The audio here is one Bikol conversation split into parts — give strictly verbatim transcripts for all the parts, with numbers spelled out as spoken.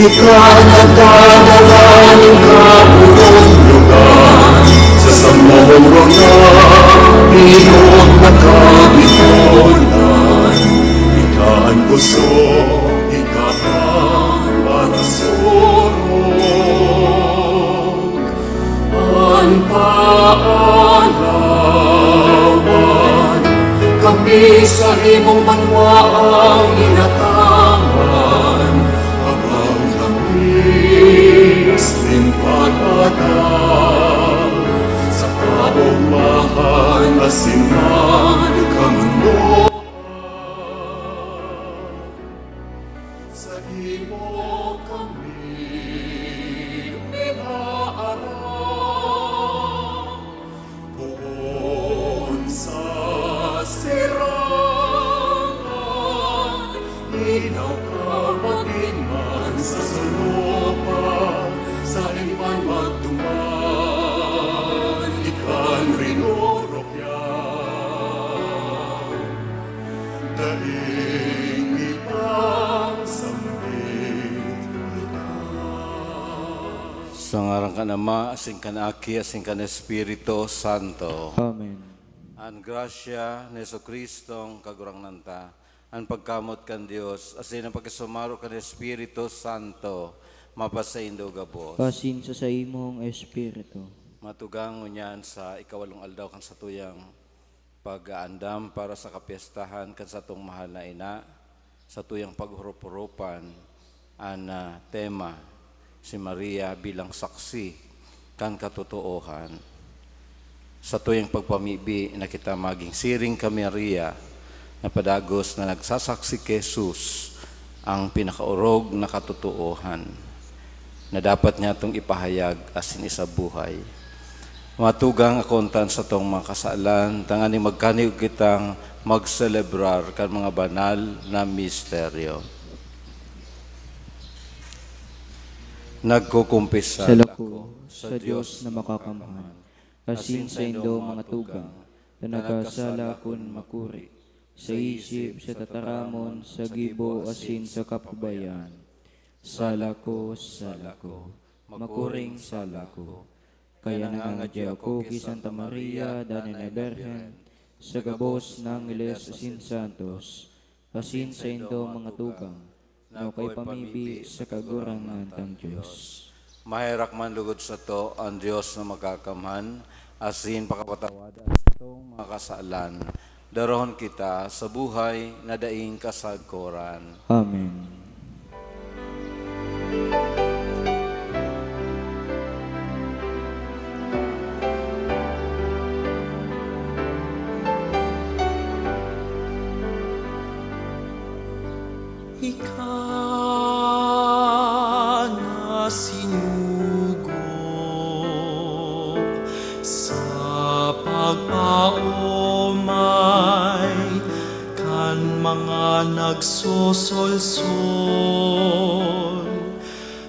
Ika nagdadala nin kaburundugan sa samong mga bilog na kabitonan. Ika an busog, ika an parasurog. An paalawan, kami sa imong banwaang inataman, abang kami nin pag-atang sa kaogmahan asin man kamundoan. Sa imo kami inaaram, poon sa sirangan, linaw ka magin man sa salopa, sa iman magduman, ika an rinorok. Daing ipasambit kita. Sa ngaran kan Ama, asin kan Aki, asin kan Espiritu Santo. Amen. An grasya ni Jesu-Cristong Kagurangnan ta, an pagkamoot kan Dios, asin an pakisumaro kan Espiritu Santo, mapasaindo gabos. Asin sa saimong espiritu. Matugang ngunyan sa ikawalong aldaw kan satuyang pag-aandam para sa kapyestahan kan satong mahal na ina, satuyang paghurup-hurupan an, ah, tema, si Maria bilang saksi kan katotoohan. Satuyang pagpamibi na kita magin siring kan Maria na padagos na nagsasaksi ki Jesus, ang pinakaorog na katotoohan na dapat nyatong ipahayag asin isabuhay. Matugang ako unta an satong mga kasalan, tanganing magkaniog kitang magselebrar kan mga banal na misteryo. Nagkukumpisal ako sa Dios na makakamhan, asin saindo, mga tugang, na nagkasala akon makuri, sa isip, sa tataramon, sa gibo, asin sa kapabayaan. Sala ko, sala ko, makuring sala ko. Kaya nangangadya ako ki Santa Maria, danay na Birhen, sa gabos na angheles asin santos, asin saindo, mga tugang, na kaipamibi sa Kagurangnan tang Dios. Maherak man lugod sato an Dios na Makakamhan, asin pakapatawadan satong mga kasalan. Darahon kita sa buhay na daing kasagkoran. Amen. Ika na sinugo sa pagpaomay kan mga nagsosolsol.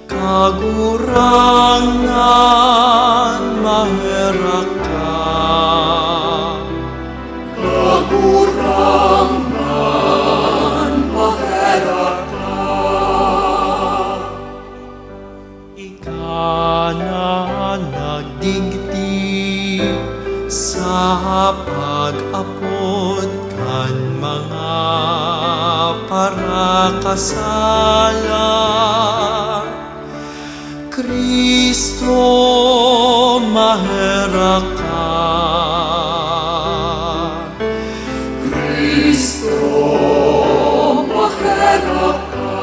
Kagurangnan, maherak ka. Kagurangnan, maherak ka. Ika na nagdigdi sa pag-apod kan mga parakasala. Cristo, maherak ka. Cristo, maherak ka.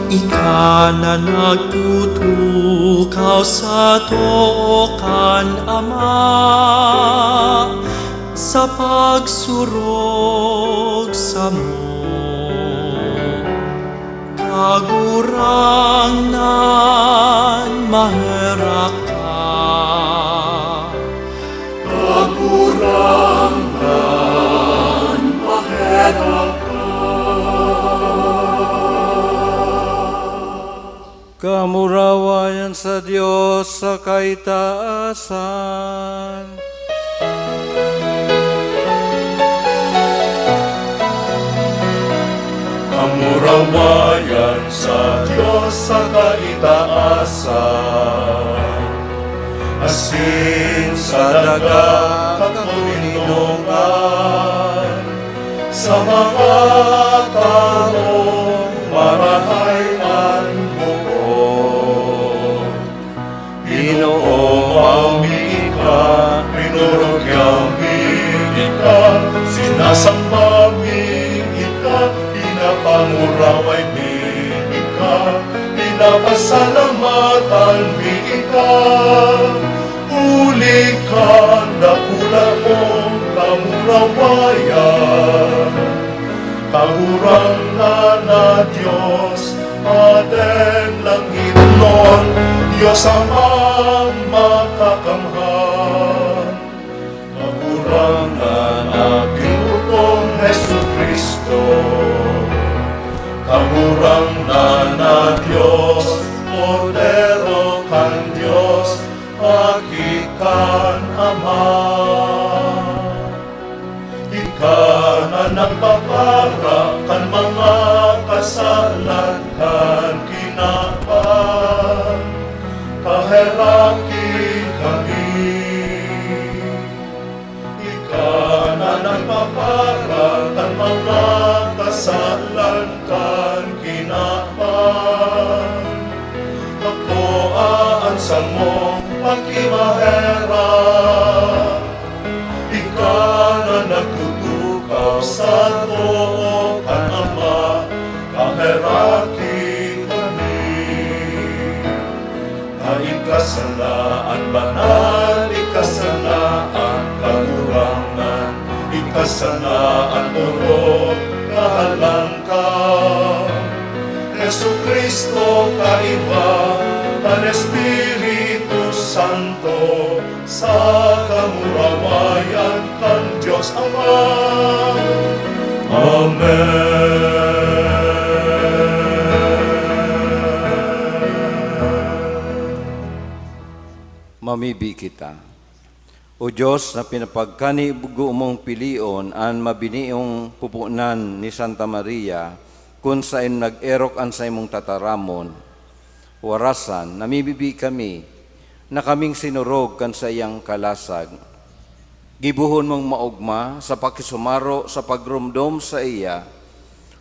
Ika na nagtutukaw sa too kan Ama, sa pagsurog samo, Kagurangnan, maherak ka. Kagurangnan, maherak ka. Kamurawayan sa Dios sa kaitaasan. Kamurawayan sa Dios sa kaitaasan, asin sa daga katoninongan, sa mga tawong marahay an buot. Pinoomaw mi ika, pinurukyaw mi ika, sinasamba mi ika, pinapanguraway mi ika, pinapasalamatan mi ika. Huli kan dakula mong kamurawayan, Kagurangnan na Dios, Aden langitnon, Dios Amang Makakamhan, Kagurangnan na Ginoo kong Jesu-Cristo, Kagurangnan na Dios, Kordero kan Dios, Aki kan Ama. Ika na nagpapara kan mga kasalan kan kinaban, kaheraki kami. Ika na nagpapara kan mga kasalan kan kinaban, akoa an samong pakimaherak. Ika na nagtutukaw sa too kan Ama, kaheraki kami. Ika sana an banal, ika sana an Kagurangnan, ika sana an orog, kahalangkaw. Jesu-Cristo, kaiba kan Espiritu Santo, sa kamurawayan kan Dios Ama. Amen. Mamibi kita. O Dios, na pinapagkanigo mong pilion an mabiniong pupunan ni Santa Maria, kun saen nag-erok an saimong tataramon, warasan, namibibi kami na kaming sinurog kan saiyang kalasag. Gibohon mong maogma sa pakisumaro sa pagromdom saiya,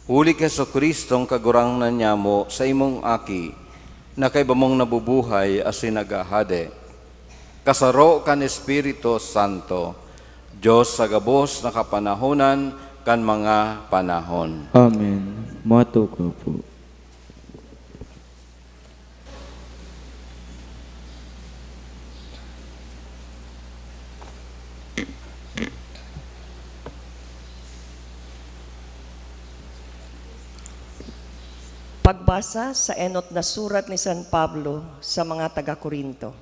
huli ki Jesu-Cristong Kagurangnan nyamo, saimong Aki, na kaiba mong nabubuhay asin naghahade, kasaro kan Espiritu Santo, Dios sa gabos na kapanahonan kan mga panahon. Amen. Matukaw po. Pagbasa sa enot na surat ni San Pablo sa mga taga-Corinto.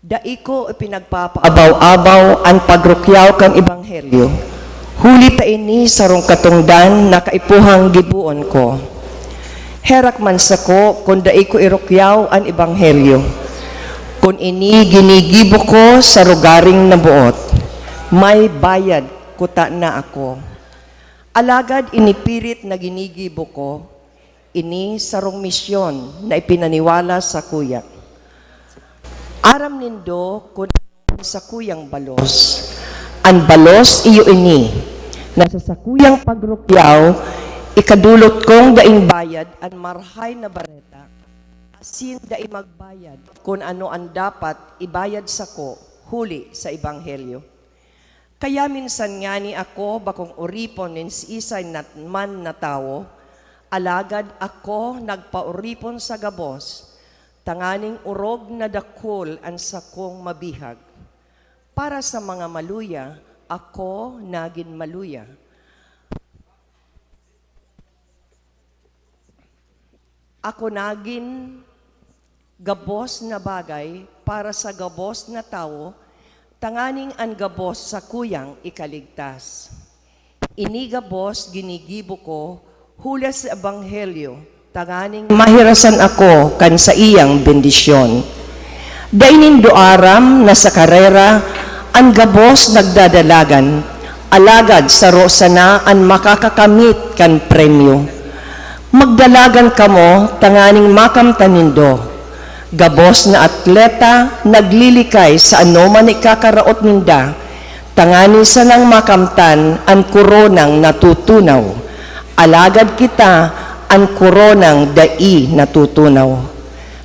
Dai ko ipinagpapaabaw-abaw an pagrukyaw kan ebanghelyo, huli ta ini sarong katongdan na kaipuhang giboon ko. Herak man sako kun dai ko irukyaw an ebanghelyo. Kun ini ginigibo ko sa rogaring naboot, may bayad kutana ako. Alagad ini pirit na ginigibo ko, ini sarong misyon na ipinaniwala sakuya. Aram nindo kun ano an sakuyang balos. An balos iyo ini, na sa sakuyang pagrukyaw, ikadolot kong daing bayad an Marahay na Bareta, asin dai magbayad kun ano an dapat ibayad sako huli sa ebanghelyo. Kaya minsan ngani ako bakong oripon nin siisay na man na tawo, Alagad ako nagpaoripon sa gabos, tanganing orog na dakul an sakong mabihag. Para sa mga maluya, ako nagin maluya. Ako nagin gabos na bagay para sa gabos na tawo, tanganing an gabos sakuyang ikaligtas. Ini gabos ginigibo ko huli sa ebanghelyo, tanganing mahirasan ako kan saiyang bendisyon. Dai nindo aram na sa karera an gabos nagdadalagan, alagad saro sana an makakakamit kan premyo. Magdalagan kamo tanganing makamtan nindo. Gabos na atleta naglilikay sa anoman na ikakaraot ninda, tanganing sanang makamtan an koronang natutunaw. Alagad kita, an koronang dai natutunaw.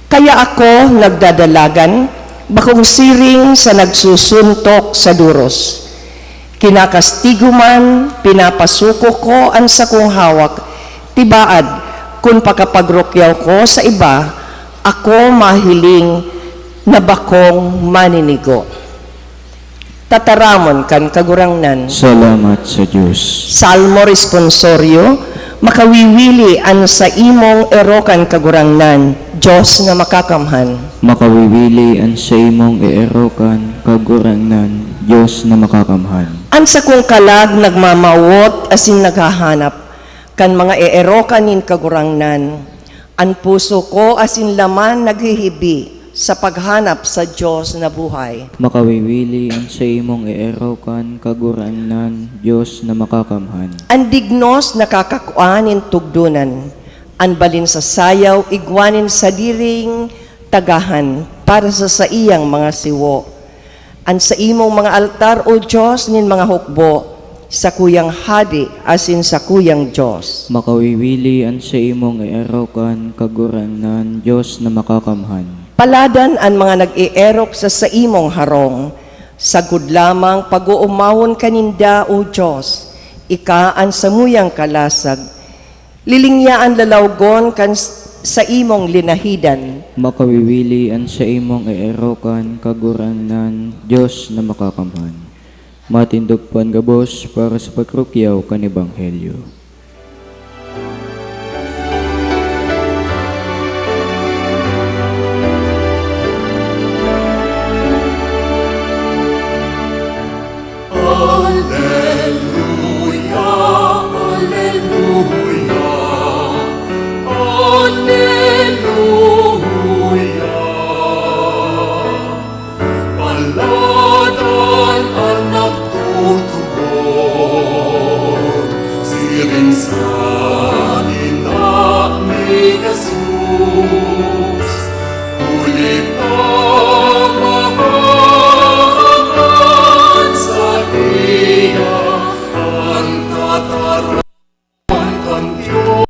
Kaya ako nagdadalagan, bakong siring sa nagsusuntok sa doros. Kinakastigo man, pinapasuko ko an sakong hawak, tibaad, kun pakapagrukyaw ko sa iba, ako mahiling na bakong maninigo. Tataramon kan Kagurangnan. Salamat sa Dios. Salmo Responsorio. Makawiwili an saimong erokan, Kagurangnan, Dios na makakamhan. Makawiwili an saimong eerokan, Kagurangnan, Dios na makakamhan. An sakong kalag nagmamawot asin naghahanap kan mga eerokan nin Kagurangnan. An puso ko asin laman naghihibi sa paghanap sa Dios na buhay. Makawiwili an saimong eerokan, Kagurangnan, Dios na makakamhan. An dignos nakakakua nin tugdonan, an balin sa sayaw igwa nin sadiring tagahan para sa saiyang mga siwo. An saimong mga altar, O Dios, nin mga hukbo, sakuyang hade asin sakuyang Dios. Makawiwili an saimong eerokan, Kagurangnan, Dios na makakamhan. Paladan an mga nag-eerok sa saimong harong. Sagkod lamang pag-oomawon ka ninda, O Dios, ika an samuyang kalasag. Lilingya an lalawgon kan s-, saimong linahidan. Makawiwili an saimong eerokan, Kagurangnan, Dios na makakamhan. Matindog po an gabos para sa pagkukyaw kan ebanghelyo. Aleluya, aleluya, aleluya. Paladan an nagtutubod, siring sa ina ni Jesus. Huli ta mahahakan saiya an tataramon kan Dios.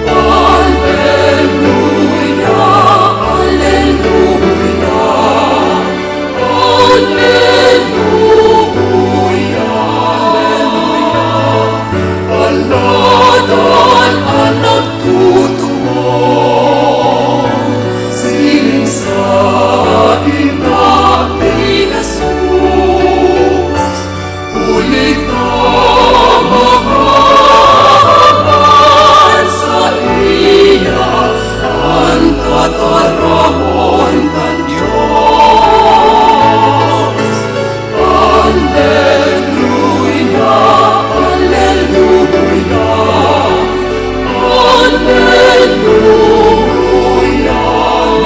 Aleluya, aleluya, aleluya, aleluya. Paladan an nagtutubod, siring sa ina ni Jesus. Huli ta mahahakan saiya an tataramon kan Dios. Aleluya, aleluya, aleluya, aleluya. Aleluya,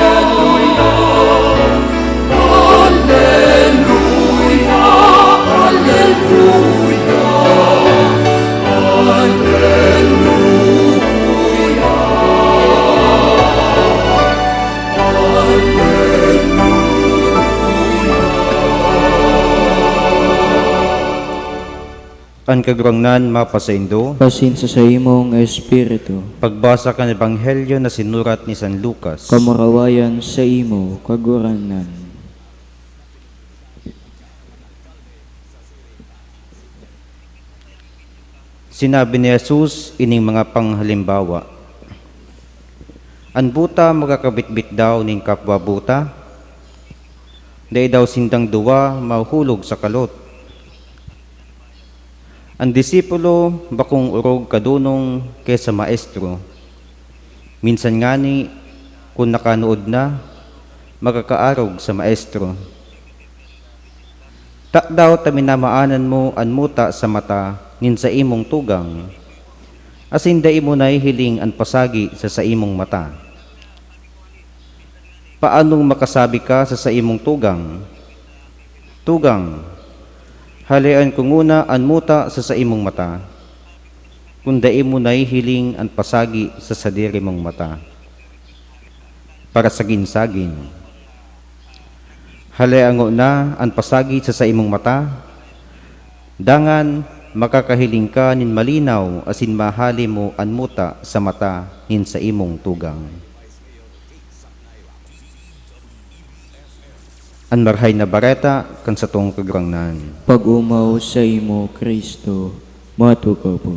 aleluya, aleluya, aleluya. An Kagurangnan mapasaindo. Asin sa saimong espiritu. Pagbasa kan Ebanghelyo na sinurat ni San Lucas. Kamurawayan saimo, Kagurangnan. Sinabi ni Jesus ining mga panghalimbawa, "An buta magkakabitbit daw nin kapwa buta? Dai daw sindang duwa mahuhulog sa kalot? An disipulo bakong orog kadonong ki sa maestro. Minsan ngani, kun nakanood na, makakaarog sa maestro. Tadaw ta minamaanan mo an muta sa mata nin saimong tugang, asin dai mo nahihiling an pasagi sa saimong mata? Paanong makasabi ka sa saimong tugang, 'Tugang, halean ko nguna an muta sa saimong mata,' kun dai mo nahihiling an pasagi sa sadiri mong mata?" Parasagin-sagin. Halea ngona an pasagi sa saimong mata, dangan makakahiling ka nin malinaw asin mahale mo an muta sa mata nin saimong tugang. An Marahay na Bareta kan satong Kagurangnan. Pag-omaw saimo, Cristo. Matukaw po.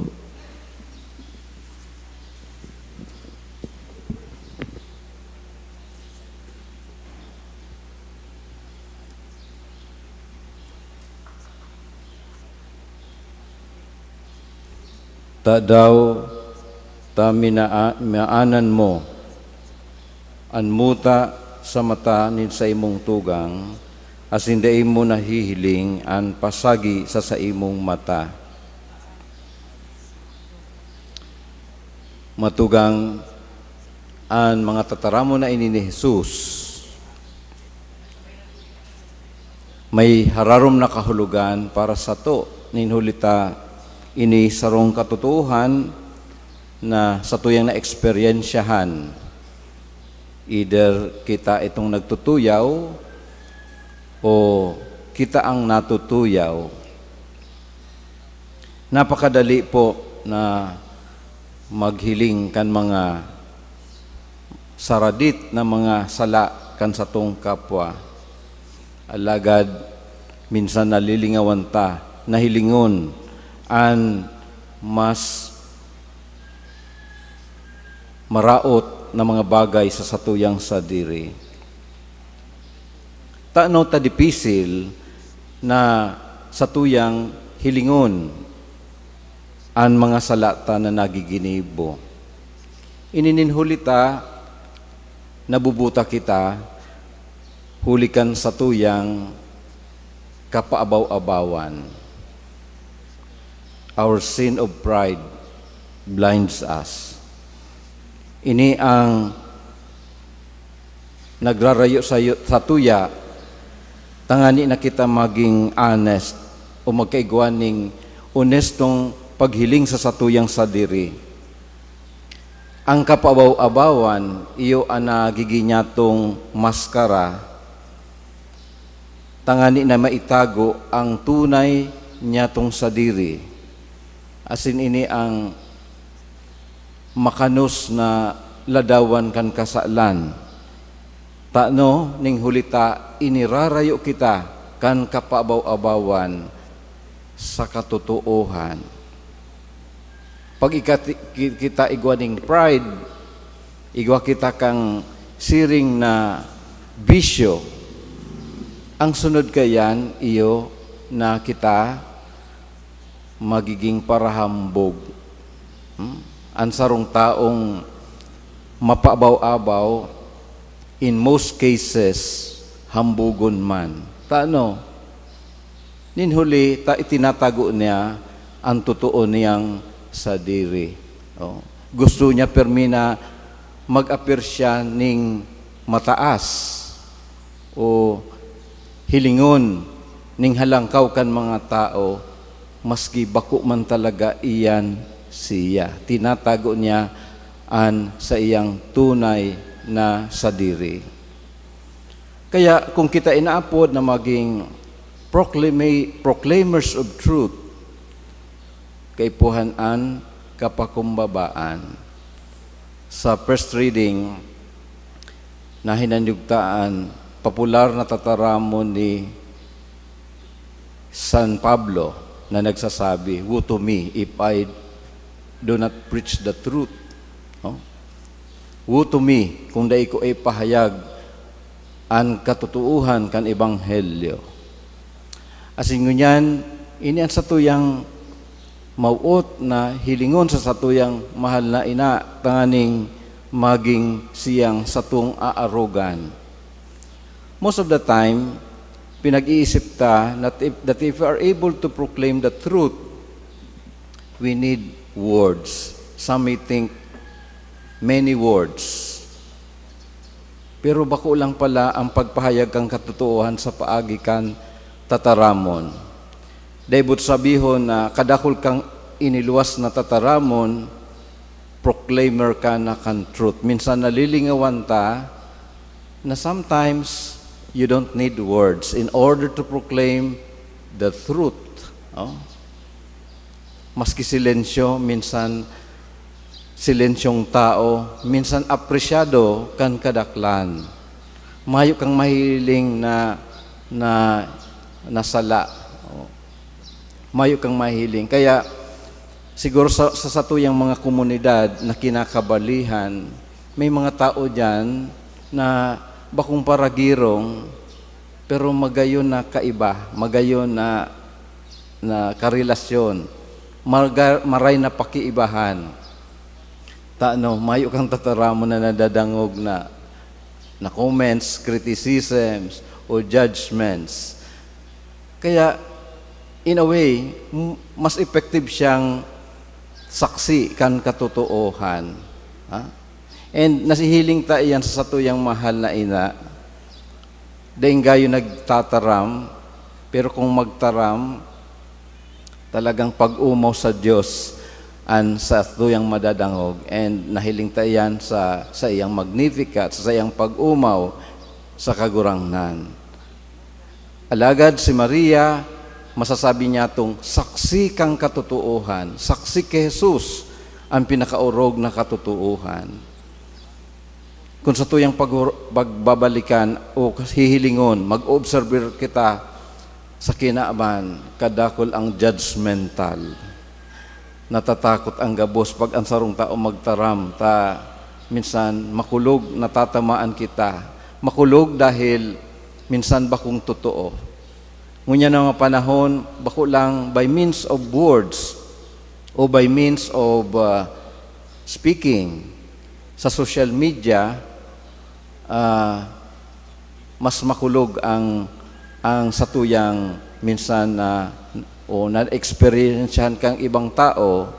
Tadaw ta minaa-, maanan mo an muta sa mata nin saimong tugang, asin dai mo nahihiling an pasagi sa saimong mata? Matugang, an mga tataramon na ini ni Jesus may hararom na kahulogan para sato, nin huli ta ini sarong katotoohan na satuyang naeksperyensyahan. Either kita itong nagtutuyaw o kita ang natutuyaw. Napakadali po na maghiling kan mga saradit na mga sala kan satong kapwa. Alagad minsan nalilingawan ta na hilingon an mas maraot na mga bagay sa satuyang sadiri. Tano ta dipisil na satuyang hilingon an mga sala ta na nagiginibo? Ini nin huli ta nabubuta kita huli kan satuyang kapaabaw-abawan. Our sin of pride blinds us. Ini ang nagrarayo sayo, satuya, tangani na kita magin honest o magkaigwa nin onestong paghiling sa satuyang sadiri. An kapaabaw-abawan iyo an nagigin nyatong maskara, tangani na maitago an tunay nyatong sadiri, asin ini an makanos na ladawan kan kasalan. Tano nin huli ta inirarayo kita kan kapaabaw-abawan sa katotoohan. Pag ikati-, ki-, kita igwa nin pride, igwa kita kan siring na bisyo, ang sunod kaiyan iyo na kita magiging parahambog. Hmm? An sarong taong mapaabaw-abaw, in most cases, hambogon man. Tano? Nin huli ta itinatago niya an totoo niyang sadiri. Oh. Gusto niya pirmi na mag-appear siya ning mataas o hilingon ning halangkaw kan mga tao, maski bako man talaga iyan siya. Tinatago niya an saiyang tunay na sadiri. Kaya kung kita inaapod na maging proclama-, proclaimers of truth, kaipuhan an kapakumbabaan. Sa first reading, nahinanyog ta an popular na tataramon ni San Pablo na nagsasabi, "Woe to me if I "Do not preach the truth." No? "Woe to me kung dai ko ipahayag an katotoohan kan ebanghelyo." Asin ngunyan, ini an satuyang mawot na hilingon sa satuyang mahal na ina, tanganing magin siyang satong aarogan. Most of the time, pinag-iisip ta that if, that if we are able to proclaim the truth, we need words. Some may think, many words. Pero bako lang pala ang pagpahayag kan katotoohan sa paagi kan tataramon. Dai boot sabihon na kadakul kang iniluwas na tataramon, proclaimer ka na kan truth. Minsan nalilingawan ta na sometimes you don't need words in order to proclaim the truth. Oh? Maski silensyo, minsan silensyong tao, minsan apresyado kan kadaklan. Mayo kang mahiling na, na, na sala. Oh. Mayo kang mahiling. Kaya, siguro sa, sa satuyang mga komunidad na kinakabalihan, may mga tao diyan na bakong paragirong, pero magayon na kaiba, magayon na, na karelasyon, maga-, maray na pakiibahan. Tano, mayo kang tataramon na nadadangog na, na comments, criticisms, o judgments. Kaya, in a way, m-, mas effective siyang saksi kan katotoohan. Ha? And nasihiling ta iyan sa satuyang mahal na ina. Dai gayo nagtataram, pero kung magtaram, talagang pag-omaw sa Dios an satuyang madadangog, and nahiling ta iyan sa, sa iyang Magnificat, sa iyang pag-omaw sa Kagurangnan. Alagad si Maria, masasabi niya tong saksi kan katotoohan, saksi ki Jesus an pinakaorog na katotoohan. Kun satuyang pag-, pagbabalikan o hihilingon, mag-observe kita sa kinaban, kadakul ang judgmental. Natatakot ang gabos pag ang sarong tao magtaram, ta minsan makulog, natatamaan kita. Makulog dahil minsan bakong totoo. Ngunyan na mga panahon, bako lang by means of words o by means of, ah, speaking sa social media, ah, mas makulog ang, ang satuyang minsan na, o na-eksperyensyahan kang ibang tao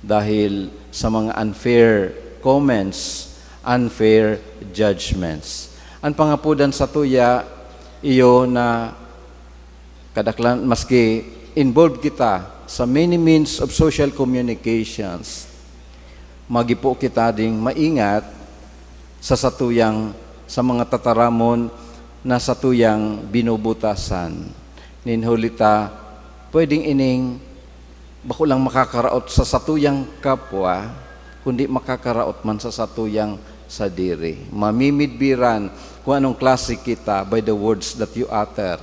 dahil sa mga unfair comments, unfair judgments. Ang pangapodan satuya, iyo na kadaklan, maski involved kita sa many means of social communications, magipo kita ding maingat sa satuyang, sa mga tataramon na satuyang binubutasan. Nin huli ta, pwedeng ining bako lang makakaraot sa satuyang kapwa, kundi makakaraot man sa satuyang sadiri. Mamimidbiran kung anong klase kita by the words that you utter,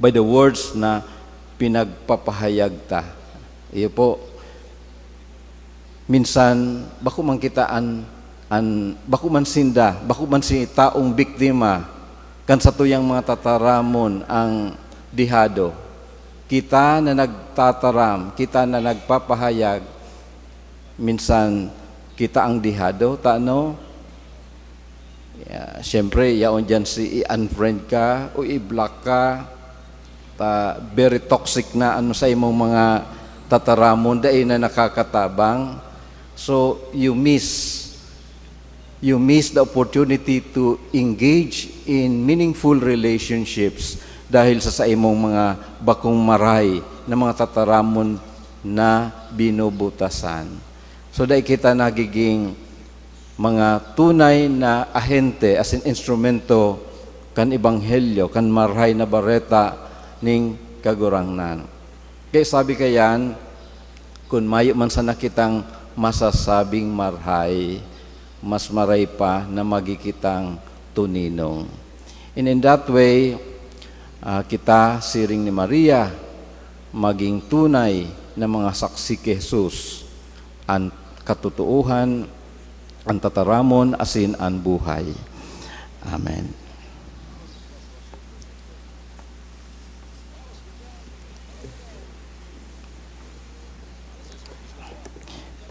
by the words na pinagpapahayag ta. Iyo po, minsan, bako man kita an, an, bako man sinda, bako man si taong biktima kan satuyang mga tataramon ang dihado. Kita na nagtataram, kita na nagpapahayag, minsan kita ang dihado, tano? Ya, siyempre, yaon diyan si i-unfriend ka o i-block ka, ta very toxic na ano sa imong mga tataramon, dai na nakakatabang. So, you miss, you miss the opportunity to engage in meaningful relationships dahil sa, sa imong mga bakong maray na mga tataramon na binubutasan. So, dai kita nagiging mga tunay na ahente, as in instrumento kan ebanghelyo, kan Marahay na Bareta ning Kagurangnan. Kaya sabi kayan, kun mayo man sana kitang masasabing marhay, mas maray pa na magi kitang tuninong. And in that way, ah, kita, siring ni Maria, maging tunay na mga saksi ki Jesus. an katotoohan, an tataramon, asin an buhay. Amen.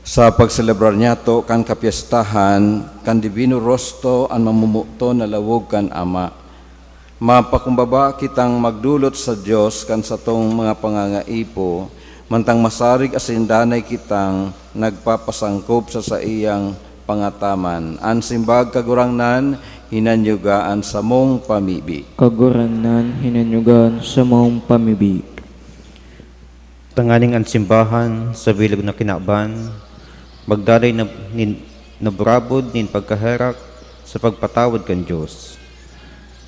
Sa pagselebrar niyato kan kapyestahan kan Divino Rostro an mamomoton na lawog kan Ama, mapakumbaba kitang magdolot sa Dios kan satong mga pangangaipo, mantang masarig asin danay kitang nagpapasangkob sa saiyang pangataman. An simbag, Kagurangnan, hinanyuga an samong pamibi. Kagurangnan, hinanyuga an samong pamibi. Tanganing an simbahan sa bilog na kinaban magdaloy na, nin, na burabod nin pagkaherak sa pagpatawad kan Dios.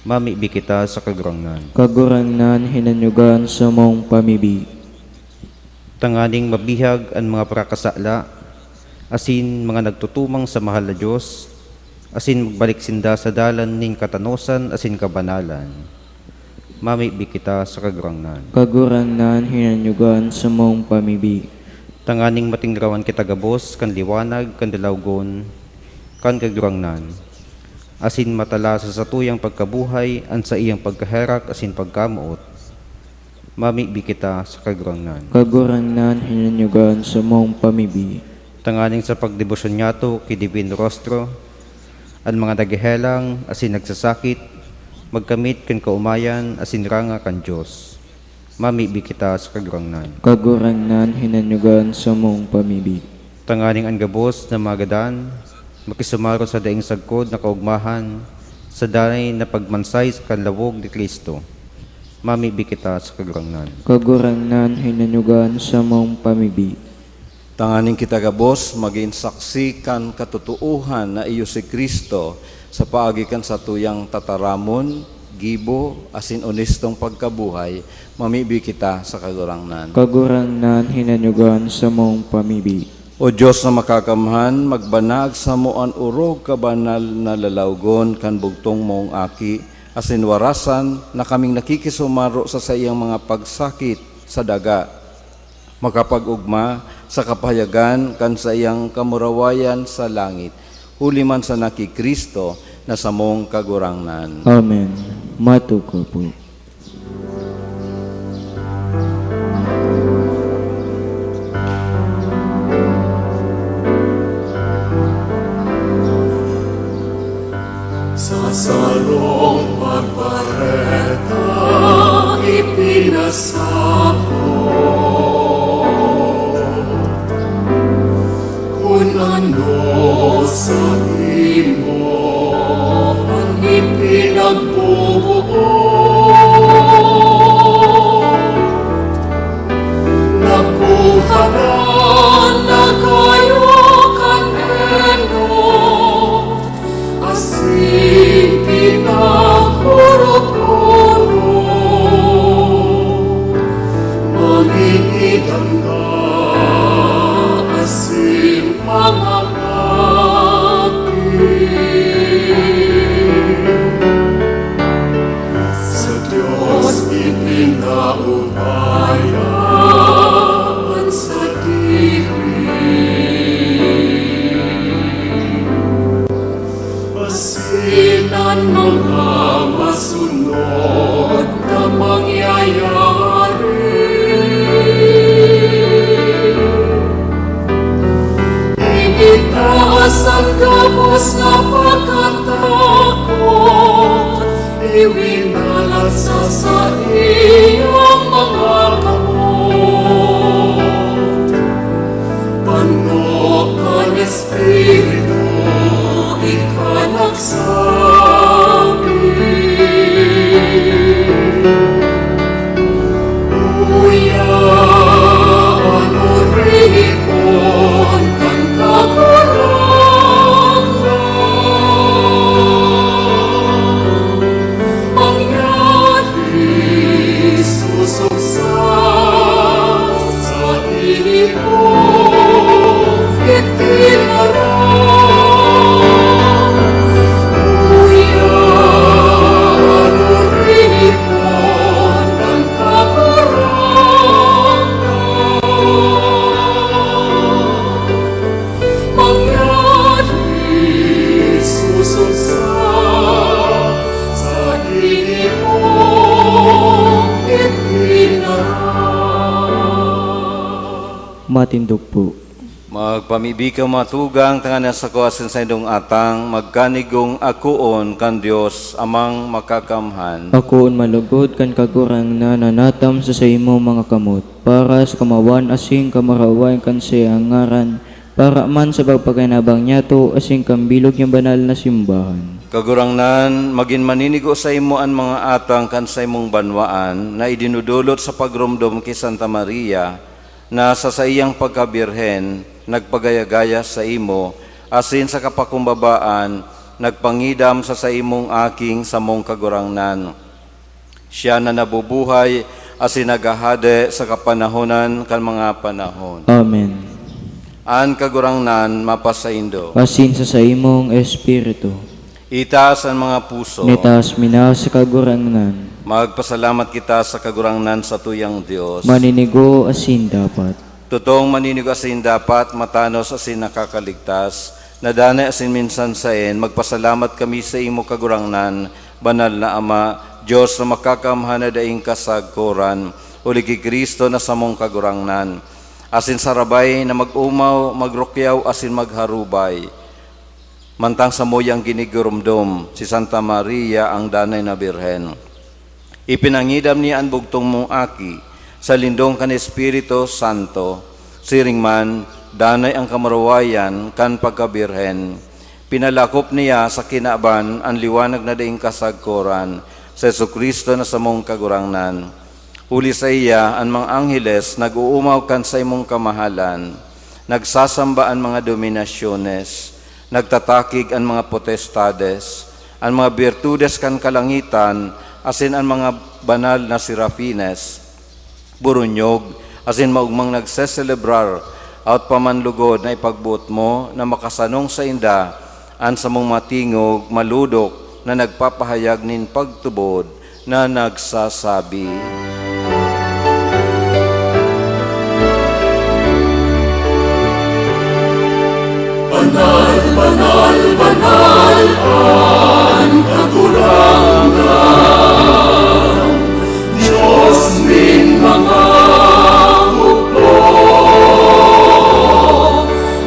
Mamibi kita sa Kagurangnan. Kagurangnan, hinanyuga an samong pamibi. Tanganing mabihag an mga parakasala asin mga nagtutumang sa mahal na Dios, asin magbalik sinda sa dalan nin katanosan asin kabanalan. Mamibi kita sa Kagurangnan. Kagurangnan, hinanyuga an samong pamibi. Tanganing matingrawan kita gabos kan liwanag kan lalawgon kan Kagurangnan, asin matala sa satuyang pagkabuhay an saiyang pagkaherak asin pagkamoot. Mamibi kita sa Kagurangnan. Kagurangnan, hinanyuga an samong pamibi. Tanganing sa pagdebosyon niyato ki Divino Rostro, an mga naghehelang asin nagsasakit magkamit kan kaomayan asin ranga kan Dios. Mamibi kita sa Kagurangnan. Kagurangnan, hinanyuga an samong pamibi. Tanganing an gabos na magadan makisumaro sa daing sagkod na kaogmahan sa danay na pagmansay kan lawog ni Cristo. Mamibi kita sa Kagurangnan. Kagurangnan, hinanyuga an samong pamibi. Tanganing kita gabos magin saksi kan katotoohan na iyo si Cristo sa paagi kan satuyang tataramon, gibo, asin onestong pagkabuhay, mamibi kita sa Kagurangnan. Kagurangnan, hinanyuga an samong pamibi. O Dios na makakamhan, magbanag samo an orog kabanal na lalawgon kan bugtong mong Aki, asin warasan na kaming nakikisumaro sa saiyang mga pagsakit sa daga, makapag-ogma sa kapahayagan kan saiyang kamurawayan sa langit, huli man sana ki Cristo na samong Kagurangnan. Amen. Matukaw po. Sa sarong pagbareta ipinasabot kun ano saimo an ipinagbubuo. Nakuha na, nagayo kan enot, asin pinaghurot-hurot. Mangingidan ka asin mga kapi. Sa Dios ipinaubaya an sadiri, asin an mga masunod na mangyayari. Igitaas an gabos na pagkatakot, iwinalat sa saiyang mga kamot. Pano kan Espiritu ika nagsabi, "Uya an oripon kan Kagurangnan." Mangyari susog sa saimo itinaram. Matindog po. Magpamibi ka, mga tugang, tanganing an sako asin saindong atang magkanigong akoon kan Dios Amang Makakamhan. Akoon malugod kan Kagurangnan na natam sa saimo mga kamot, para sa kamawan asin kamurawayan kan saiyang ngaran, para man sa pagpakinabang niyato asin kan bilog niyang banal na simbahan. Kagurangnan, magin maninigo saimo an mga atang kan saimong banwaan na idinodolot sa pagromdom ki Santa Maria, na sa saiyang pagkabirhen nagpagaya-gaya saimo, asin sa kapakumbabaan nagpangidam sa saimong Aking samong Kagurangnan. Siya na nabubuhay asin naghahade sa kapanahonan kan mga panahon. Amen. An Kagurangnan mapasaindo. Asin sa saimong espiritu. Itaas an mga puso. Itaas mi na sa Kagurangnan. Magpasalamat kita sa Kagurangnan, satuyang Dios. Maninigo asin dapat. Totoong maninigo asin dapat, matanos asin nakakaligtas, na danay asin minsan saen, magpasalamat kami sa imo, Kagurangnan, Banal na Ama, Dios na makakamhan na daing kasagkoran, huli ki Cristo na samong Kagurangnan, asin sarabay na mag-omaw, magrukyaw asin magharubay. Mantang samuyang ginigiromdom si Santa Maria, ang Danay na Birhen, ipinangidam niya an bugtong mong Aki sa lindong kan Espiritu Santo. Siring man, danay an kamurawayan kan pagkabirhen. Pinalakop niya sa kinaban an liwanag na daing kasagkoran, si Jesu-Cristo na samong Kagurangnan. Huli saiya, an mga angheles nag-oomaw kan saimong kamahalan, nagsasamba an mga dominasyones, nagtatakig an mga potestades, an mga birtudes kan kalangitan, asin an mga banal na serafines, buronyog, asin maogmang nagseselebrar, awot pa man lugod na ipagboot mo na makasanong sainda an samong matingog, malodok na nagpapahayag nin pagtubod na nagsasabi, "Banal, banal, banal an Kagurangnan, Dios nin mga hukbo.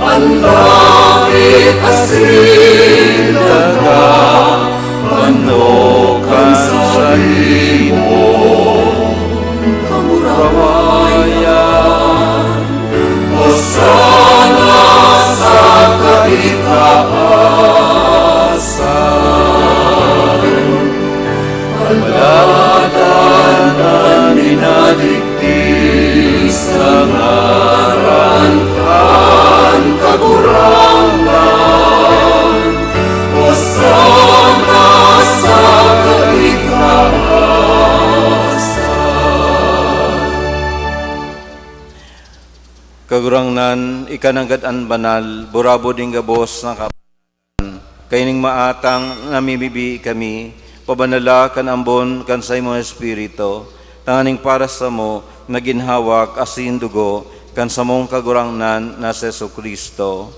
An langit asin daga, ano kan saimong kamurawayan. Hosana sa kaitaasan. Paladan an minadigdi sa ngaran kan Kagurangnan. Hosana sa kaitaasan." Kagurangnan, ika nanggad an banal, burabod nin gabos na ka-, kaining maatang namimibi kami, pabanala kan ambon kan saimong Espiritu, tanganing para samo nagin hawak asin dugo kan samong Kagurangnan na si Jesu-Cristo.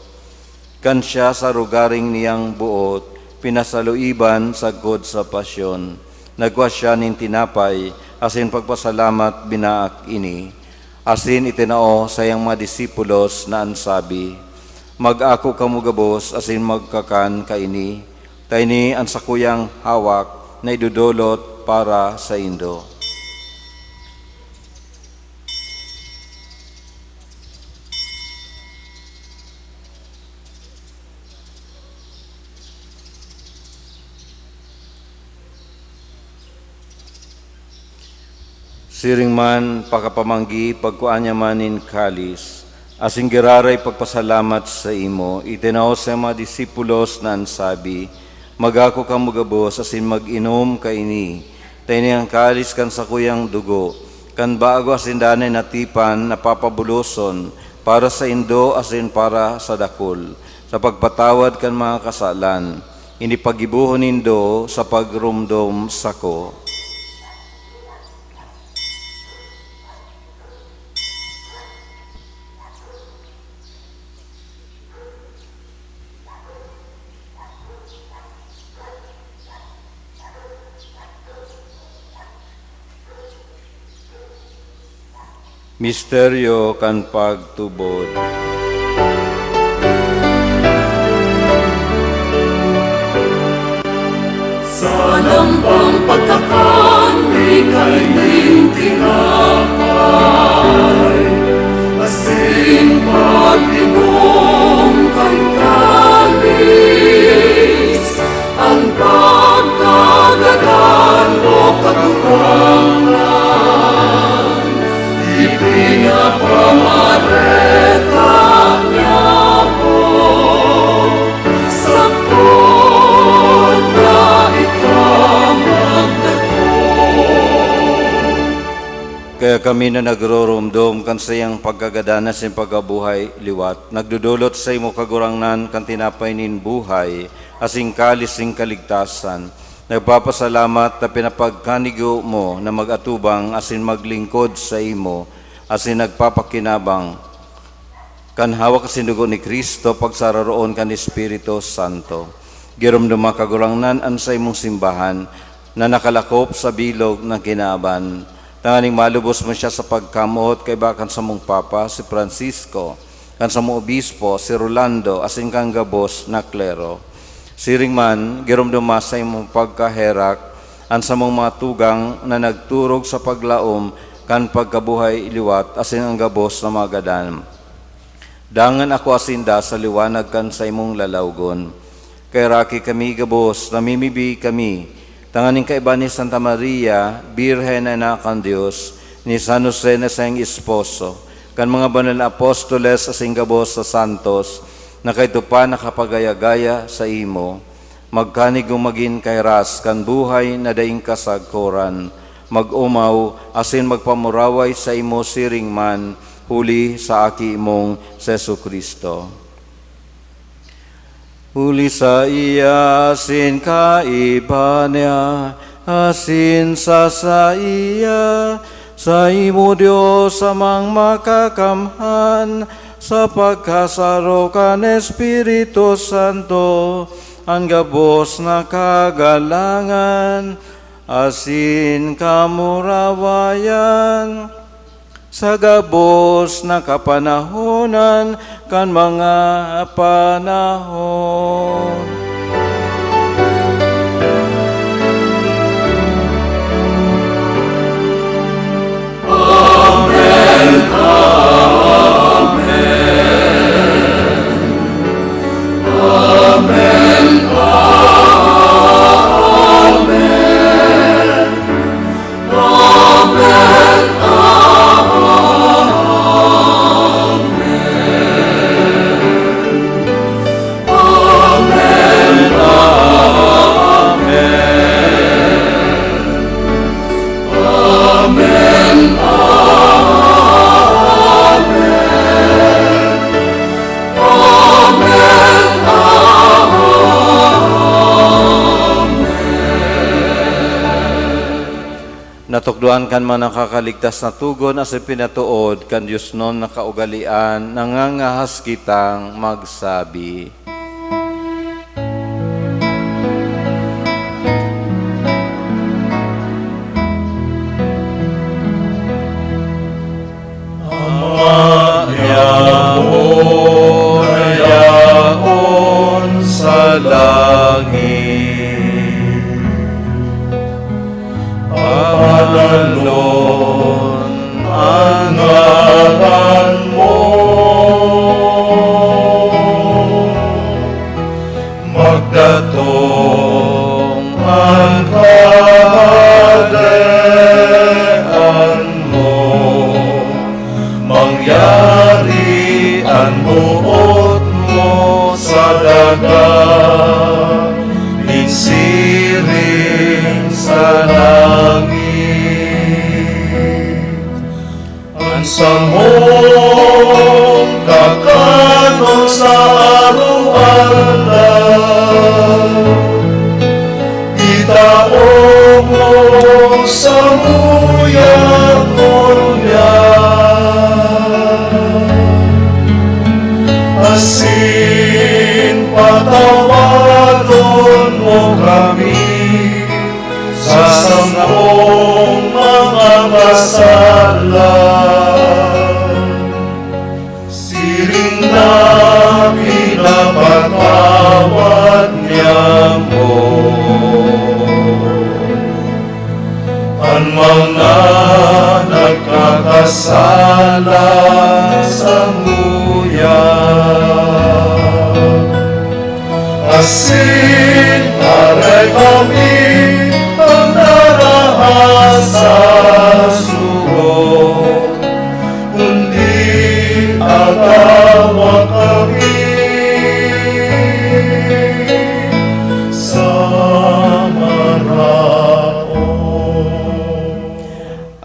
Kan siya sa rogaring niyang boot pinasaluiban sagkod sa pasyon, nagkua siya nin tinapay asin pagpasalamat, binaak ini, asin itinao saiyang mga disipulos na an sabi, "Mag-ako kamo gabos asin magkakan kaini, ta ini an sakuyang hawak na idodolot para saindo." Siring man, pakapamanggi, pagkua niya man nin kalis, asin giraray pagpasalamat saimo, itinao sa mga disipulos na an sabi, "Mag-ako kamo gabos asin mag-inom kaini, ta ini an kalis kan sakuyang dugo, kan bago asin danay na tipan na papabuloson para saindo asin para sa dakul, sa pagpatawad kan mga kasalan. Ini paggibohon nindo sa pagromdom sako." Misteryo kan pagtubod. Sa lambang pagkakan, mi kaining tinapay, asin pag-inom kan kalis, an pagkagadan mo, Kagurangnan, ipinapamareta niamo, sagkod na ika magdatong. Kaya kami na nagroromdom kan saiyang pagkagadan asin pagkabuhay liwat, nagdodolot saimo, Kagurangnan, kan tinapay nin buhay asin kalis nin kaligtasan. Nagpapasalamat ta pinapagkanigo mo na mag-atubang asin maglingkod saimo, asin nagpapakinabang kan hawak asin dugo ni Cristo, pagsararoon kan Espiritu Santo. Giromdoma, Kagurangnan, an saimong simbahan na nakalakop sa bilog na kinaban, tanganing malubos mo siya sa pagkamoot kaiba kan samong Papa, si Francisco, kan samong Obispo, si Rolando, asin kan gabos na klero. Siring man, giromdoma sa imong pagkaherak an samong mga tugang na nagturog sa paglaom kan pagkabuhay liwat asin an gabos na mga gadan. Dangan akoa sinda sa liwanag kan saimong lalawgon. Kaheraki kami gabos, namimibi kami, tanganing kaiba ni Santa Maria, Birhen na Anak kan Dios, ni San Jose na saiyang esposo, kan mga banal na apostoles asin gabos na santos, na kaidto pa nakapagaya-gaya saimo, magkanigong magin kahiras kan buhay na daing kasagkoran, mag-omaw asin magpamuraway saimo siring man, huli sa Aki mong si Jesu-Cristo. Huli saiya asin kaiba niya, asin sa saiya, saimo, Dios Amang Makakamhan, sa pagkasaro kan Espiritu Santo, an gabos na kagalangan asin kamurawayan sa gabos na kapanahonan kan mga panahon. Amen. Amen. Amen. Amen. Amen. Amen. Amen. Amen. Amen. Amen. Amen. Natukdoan kan mga nakakaligtas na togon asin pinatood kan diosnon na kaugalean, nangangahas kitang magsabi. Ama niamo na yaon sa langit, pahaloon an ngaran mo, magdatong an Kahadean mo, mangyari an boot mo sa daga nin siring sa langit. An samong kakanon sa aroaldaw, itao mo samuya ngunyan, asin patawadon mo kami sa samong mga kasala, Alang sanguya, asin aray kami ang narahas sa sugo, kundi agawa kami sa maraot.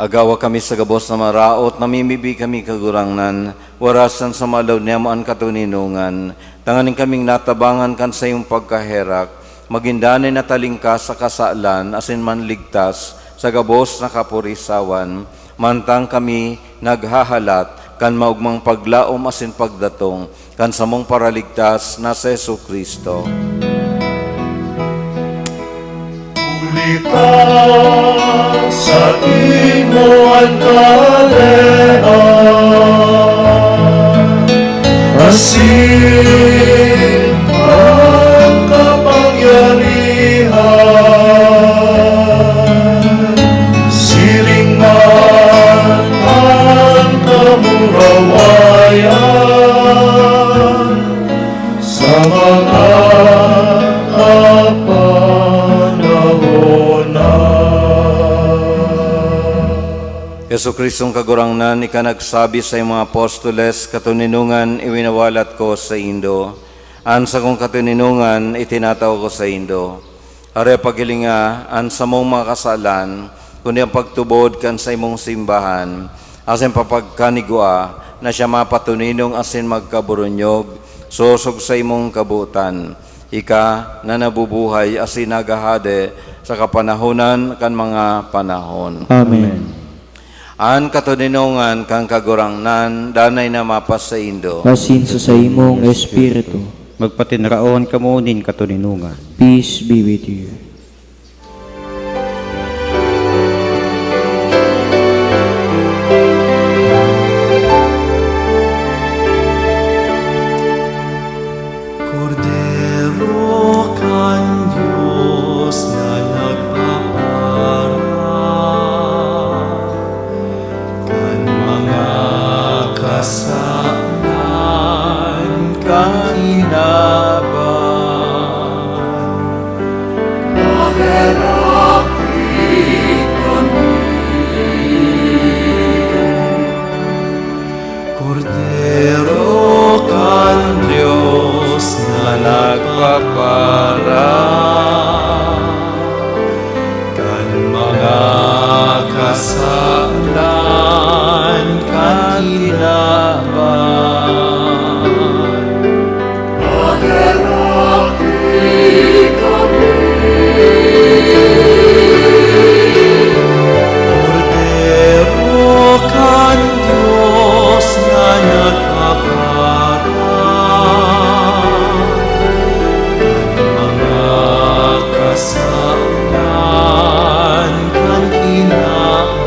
Agawa kami sa gabos na maraot, namimibi kami, Kagurangnan, warasan sa malawod niyamo an katoninongan, tanganing kaming natabangan kan saiyong pagkaherak, magin danay na talingkas sa kasalan asin manligtas sa gabos na kapurisawan, mantang kami naghahalat kan maogmang paglaom asin pagdatong kan samong Paraligtas na si Jesu-Cristo. Huli ta saimo an kalean, asin an kapangyarihan, siring man an kamurawayan sa mga kapanahon na. Jesu-Cristong Kagurangnan, ika nagsabi sa iyong mga apostoles, "Katoninongan iwinawalat ko saindo, an sakong katoninongan itinatao ko saindo." Aroy paghilinga an samong mga kasalan, kundi an pagtubod kan saimong simbahan, asin papagkanigwa na siya mapatoninong asin magkaburunyog sosog sa imong kabotan, ika na nabubuhay asin naghahade sa kapanahonan kan mga panahon. Amen. An katoninongan kan Kagurangnan danay na mapasaindo. Asin sa saimong espiritu. Magpatinraon kamo nin katoninongan. Peace be with you. Kordero kan Dios na nagpapara kan mga kasalan kan kinaban. Maheraki kami. Kordero kan Dios na nagpapara kan mga kasalan kan kinaban. Maheraki kami. Kordero kan Dios na nagpapara kan mga kasalan kan kinaban.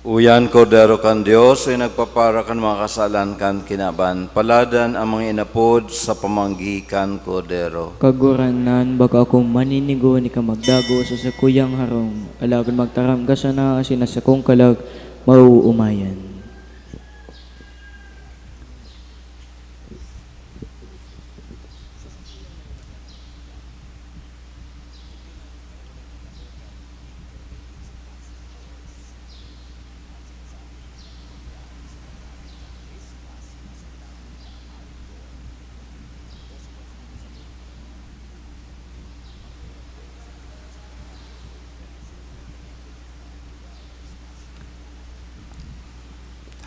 Uyan, Kordero kan Dios, uya nagpapara kan mga kasalan kan kinaban. Paladan ang mga inapod sa pamanggi kan Kordero. Kagurangnan, bako akong maninigo ni ka magdago sa sakuyang harong, alagad magtaram ka sana asin an sakong kalag maoomayan.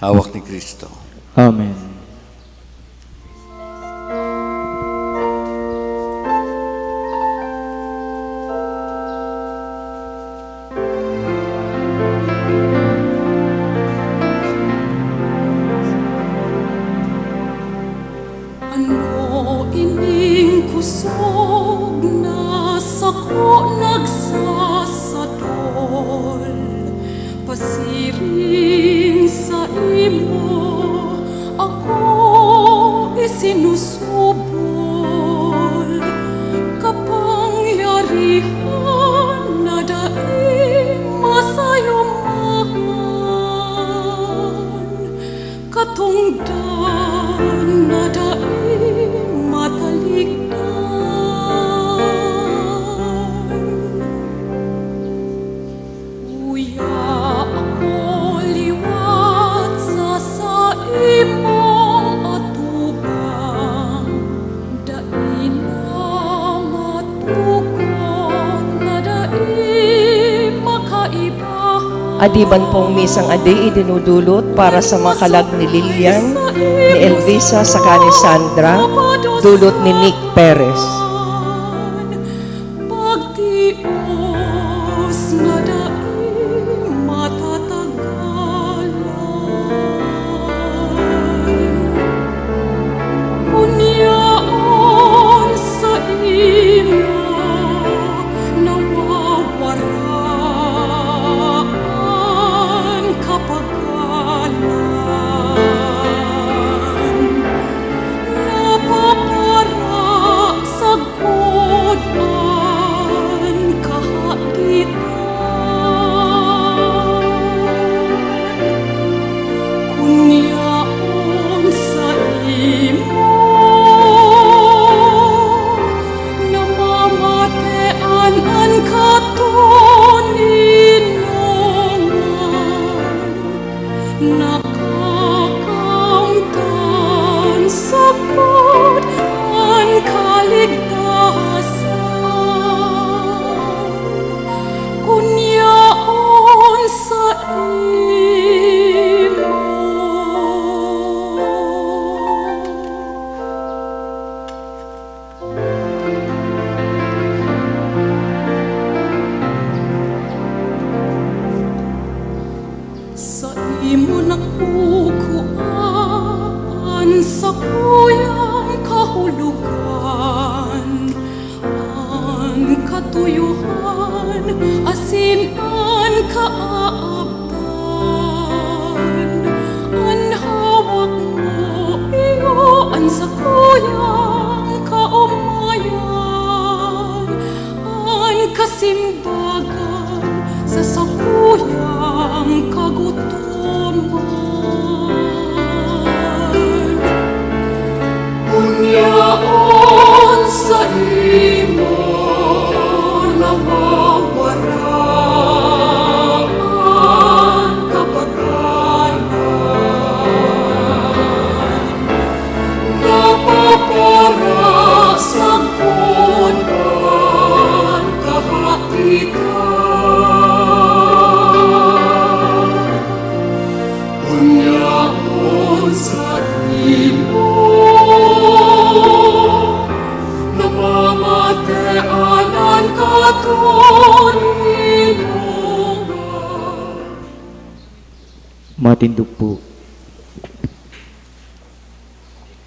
Hawak ni Cristo. Amen. Ano ining kus- Adiban pong misang adi idinudulot para sa mga kalag ni Lilian, ni Elvisa, saka ni Sandra, dulot ni Nick Perez. Pagtios na dai matatagalan. Kun yaon saimo nawawara an kapagalan, napapara sagkod an kahaditan. Kun yaon saimo namamatean an katoninongan, nakakamtan sagkod an kaligtasan. Kun yaon saimo. Saimo nakukua an sakuyang kahulogan, an katuyohan asin an kaabtan. An hawak mo iyo an sakuyang kaomayan, an kasimbagan sa sakuyang kagutoman. Kun yaon saimo nawawara an kapagalan, napapara sagkod an kahaditan. Kun yaon saimo namamatean an katoninongan. Matindog po.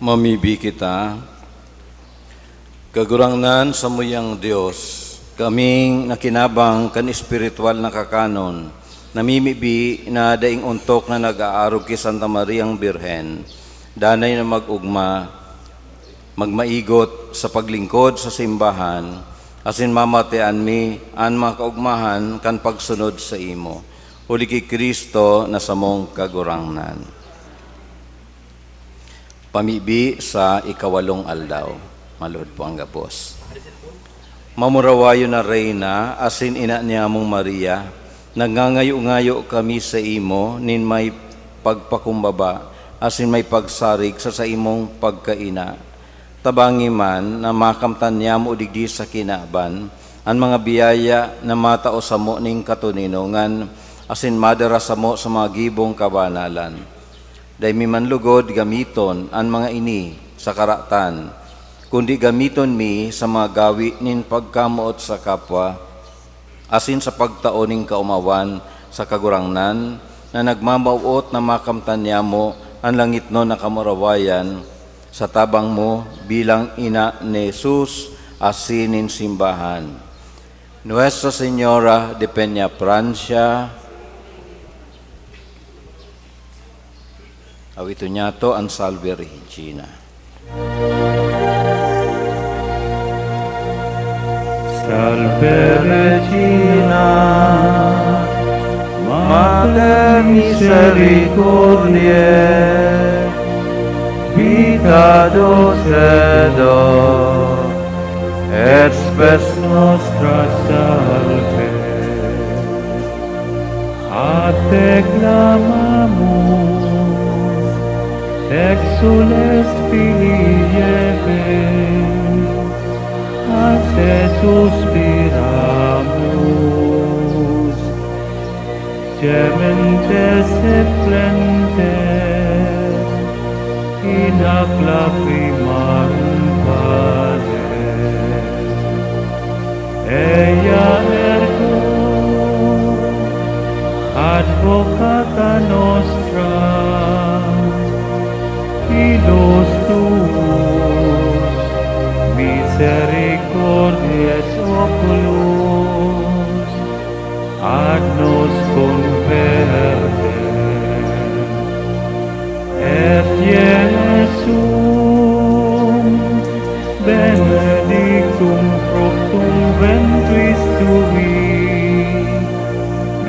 Mamibi kita. Kagurangnan, samuyang Dios, kaming nakinabang kan espiritual na kakanon, namimibi na daing ontok na nag-aarog ki Santa Mariang Birhen, danay na mag-ogma, magmaigot sa paglingkod sa simbahan, asin mamatean mi an mga kaogmahan kan pagsunod saimo, huli ki Cristo na samong Kagurangnan. Pamibi sa ikawalong aldaw. Maluhod po ang gabos. Mamurawayon na Reyna, asin ina niyamong Maria, nagngangayo-ngayo kami saimo nin may pagpakumbaba asin may pagsarig sa saimong pagkaina. Tabangi man na makamtan niyamo digdi sa kinaban an mga biyaya na matao samo nin katoninongan asin madara samo sa mga gibong kabanalan. Dai mi man lugod gamiton an mga ini sa karatan, kundi gamiton mi sa mga gawe nin pagkamoot sa kapwa, asin sa pagtao nin kaomawan sa Kagurangnan, na nagmamawot na makamtan niyamo an langitnon na kamurawayan sa tabang mo bilang ina ni Jesus asin nin simbahan. Nuestra Señora de Peñafrancia, awiton niyato an Salve Regina. Salve Regina, Mater misericordiae, vita dulcedo, et spes nostra salve. A te clamamus, exsules filii Hevae, a te suspiramus. Clemente Suplente, in lacrimarum vale. Ea ergo advocata nostra, illos tuus, misericordiae oculos, ad nos converte. Et Iesum benedictum fructum ventris tui,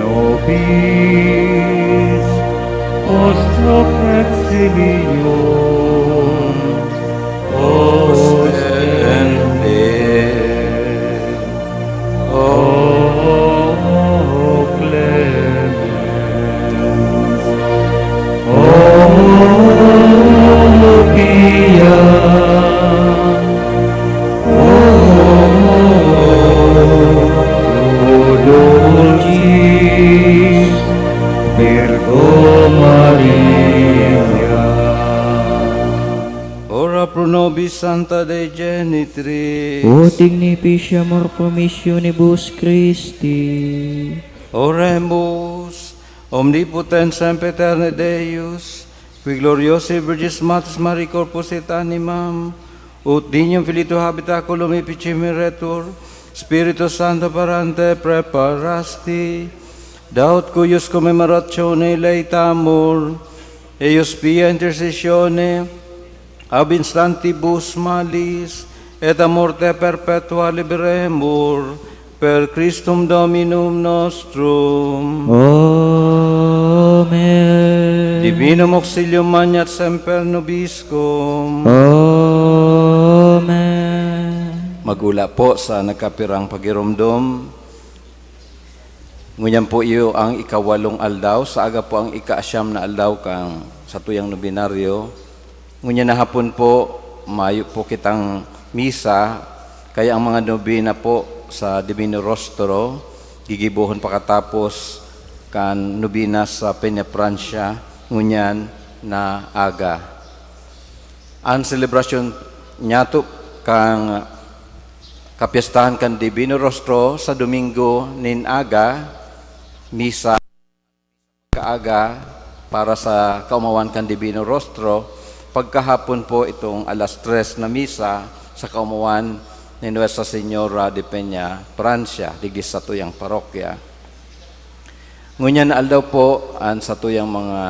nobis post hoc exilium ostende. O Clemens, O Pia, O Dulcis Virgo Maria. Ora pro nobis, Sancta Dei Genitrix. Ut dignificiamur promissionibus Christi. Oremus. Omnipotens sempiterne Deus, qui gloriosae Virginis Mater Mariae corpus et animam, ut dignum filii tuae habitaculum efficimeretur, Spiritu Sancto parante praeparasti, da ut cuius commemoratione laetamur, eius Pia intercessione ab instantibus malis et a morte perpetua liberemur, per Christum Dominum nostrum. Amen. Divinum auxilium maneat semper nobiscum. Amen. Magula po sa nagkapirang pagiromdom. Ngunyan po iyo ang ikawalong aldaw, sa aga po ang ikaasyam na aldaw kan satuyang nobenaryo. Ngunyan na hapon po, mayo po kitang misa, kaya ang mga nobena po sa Divino Rostro, gigibohon pakatapos kan nobena sa Peñafrancia, ngunyan na aga. An selebrasyon nyato kan kapyestahan kan Divino Rostro sa Domingo nin aga, misa kaaga para sa kaumawan kan Divino Rostro, pagkahapon po itong alas tres na misa sa kaumawan ni Nuestra Señora de Peña, Francia, digdi sa satuyang parokya. Ngunyan na aldaw po, an satuyang mga,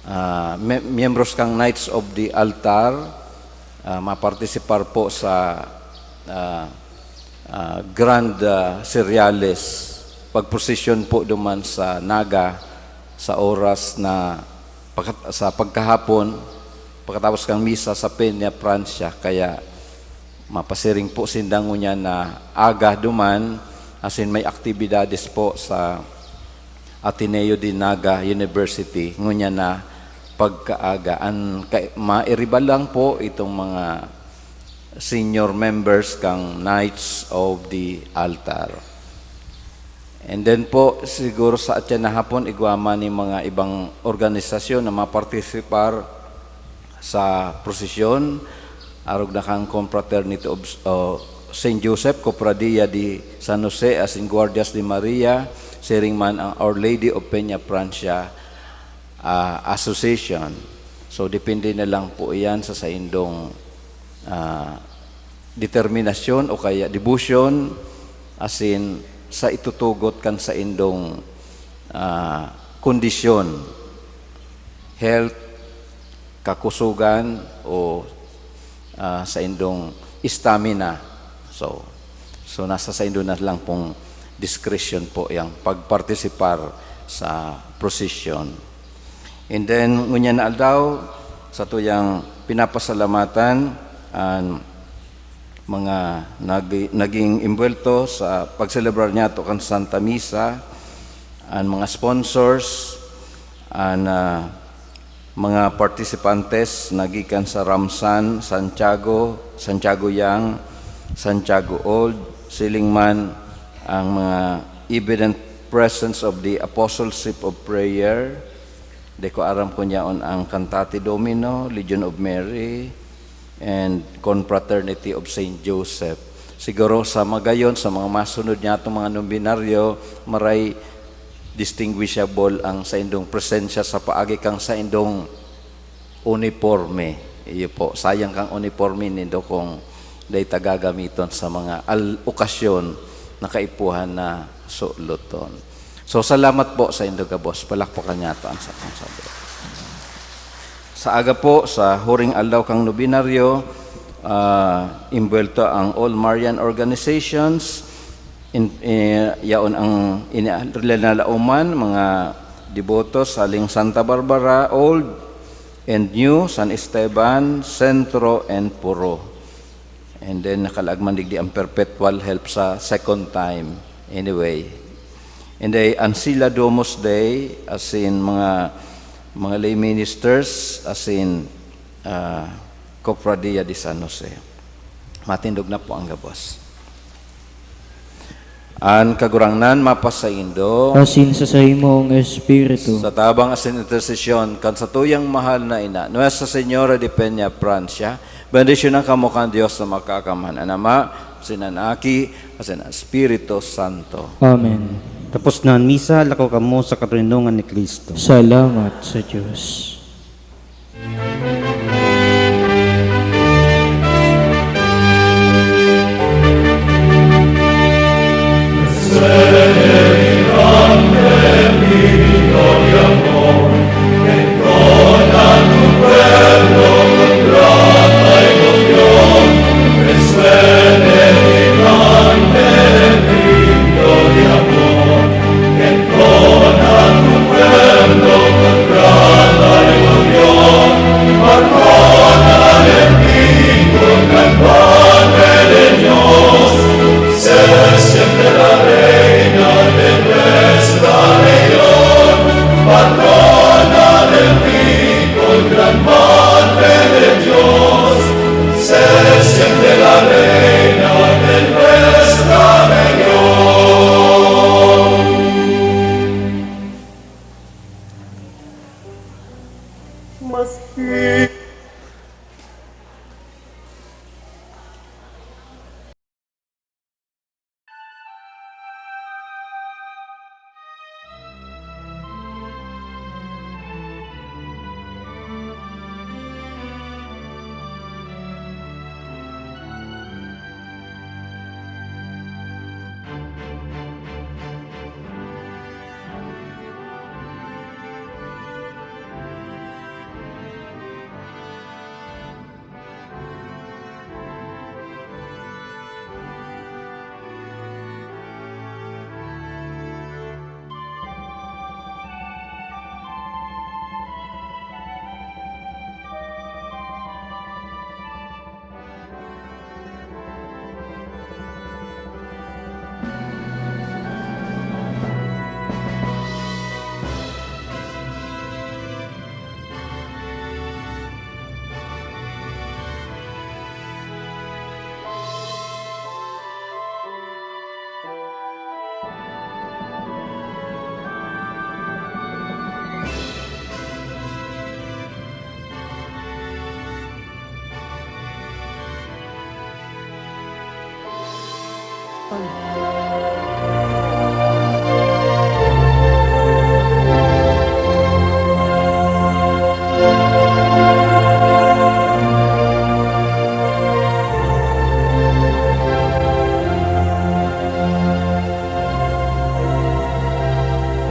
ah, me-, miyembros kan Knights of the Altar, ah, mapartisipar po sa, ah, ah, Grand, ah, Seriales, pagprosesyon po duman sa Naga sa oras na pakat-, sa pagkahapon, pagkatapos kan misa sa Peña Francia. Kaya mapasiring po sinda ngunyan na aga duman, asin may aktibidades po sa Ateneo de Naga University, ngunyan na pagkaaga. An ka-, mairiba lang po itong mga senior members kan Knights of the Altar. And then po, siguro sa atyan na hapon, igwa man nin mga ibang organisasyon na mapartisipar sa prosesyon, arog na kan Confraternity of, uh, Saint Joseph, Cofradia de San Jose, asin Guardias de Maria, siring man ang Our Lady of Peña Francia, ah, Association. So, depende na lang po iyan sa saindong, ah, determinasyon o kaya devotion, asin sa itutugot kan saindong, ah, kondisyon, health, kakusogan, o, ah, saindong stamina. So, so nasa saindo na lang pong discretion po yang pagpartisipar sa prosesyon. And then, ngunyan na aldaw, satuyang pinapasalamatan an mga nag-, naging imbuwelto sa pagselebrar niyato kan Santa Misa, an mga sponsors, an, ah, mga participantes na gikan sa Ramsan, Santiago, Santiago Young, Santiago Old, siring man ang mga evident presence of the Apostleship of Prayer. Di ko aram kung yaon ang Cantate Domino, Legion of Mary, and Confraternity of Saint Joseph. Siguro sa magayon, sa mga masunod niya itong mga nobenaryo, maray distinguishable ang saindong presensya sa paagi kang saindong uniporme. Iyo po, sayang kang uniporme nindo kung dai ta gagamiton sa mga al-, okasyon na kaipuhan na suloton. So, salamat po saindo gabos. Palakpakan niyato ang sakong sabi. Sa aga po, sa huring aldaw kang nobenaryo, ah, imbuwelto ang All Marian Organizations. In, eh, yaon ang ini-, linalaoman, mga deboto sa Ling Santa Barbara, Old and New, San Esteban, Centro, and Puro. And then, nakalaag man digdi ang perpetual help sa second time. Anyway. And then, Ancilla Domus Dei, as in, mga, mga lay ministers, as in, ah, Cofradia de San Jose. Matindog na po ang gabos. An Kagurangnan mapasaindo. Asin sa saimong espiritu. Sa tabang asin intersesyon kan satuyang mahal na ina, Nuestra Señora de Peña Francia, bendisyonan kamo kan Dios na Makakamhan, an Ama, asin an Aki, asin an Espiritu Santo. Amen. Tapos na an misa, lakaw kamo sa katoninongan ni Cristo. Salamat sa Dios.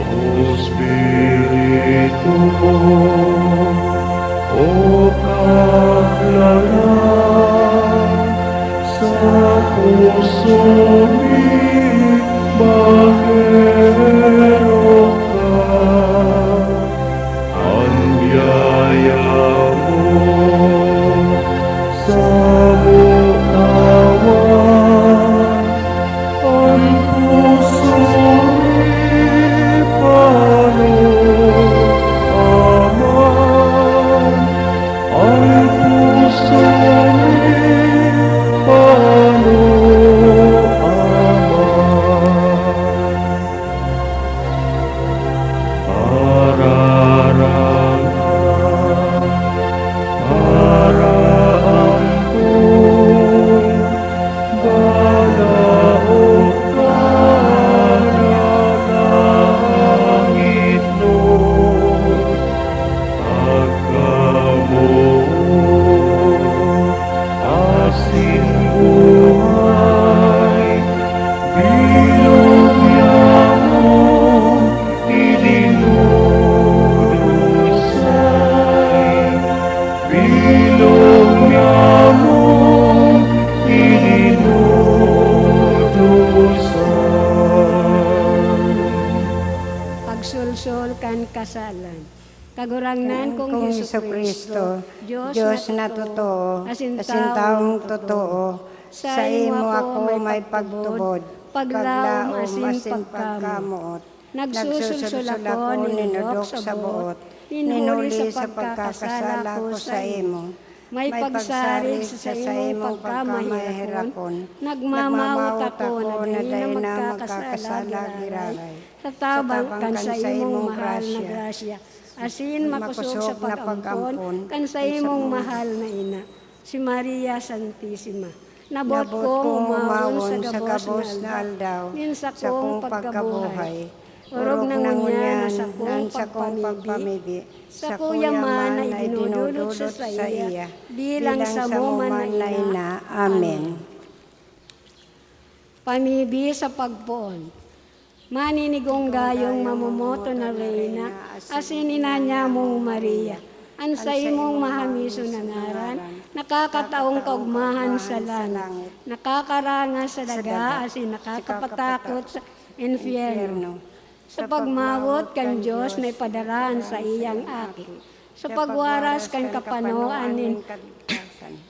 O Espiritu, o Kaglalang, sa puso mi maherok ka. An biyaya mo sa butawan, an puso mi pano, Ama, an puso mi pano, kan kasalan. Kagurangnan kong Jesu-Cristo, Dios na totoo, asin taong totoo, saimo ako may pagtubod, paglaom asin pagkamoot. Nagsusulsol ako nin odok sa boot, nin huli sa pagkakasala ko saimo. May pagsarig sa saimong pagkamaherakon, nagmamawot ako na dai na magkakasala giraray. Sa tabang kan saimong mahal na grasya, asin makosog sa pag-ampon kan saimong mahal na ina, si Maria Santisima. Nabot kong umawon sa gabos na aldaw nin sakong pagkabuhay. Orog na ngunyan na sakong pagpamibi, sakuya man na idinudulot sa saiya, bilang samo man na ina. Amen. Pamibi sa pagpoon. Maninigong gayong mamomoton na Reyna, asin ina nyamong Maria, an saimong mahamiso na ngaran, nakakataong kaogmahan sa langit, nakakarangas sa daga, asin nakakapatakot sa impyerno. Sa pagmawot kan Dios na ipadara an saiyang Aki, sa pagwaras kan kapanoan nin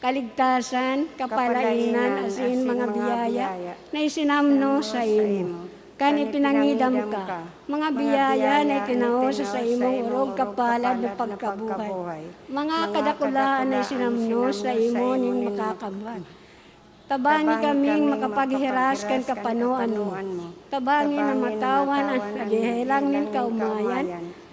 kaligtasan, kapalaenan asin mga biyaya na isinamno saimo. Kan ipinangidam ka, mga biyaya na itinao sa saimong orog kapalad na pagkabuhay, mga kadakulaan na isinamno saimo nin makakaban. Tabangi kaming makapaghiras kan kapanoan mo. Tabangi na matawan an naghehelang nin kaomayan,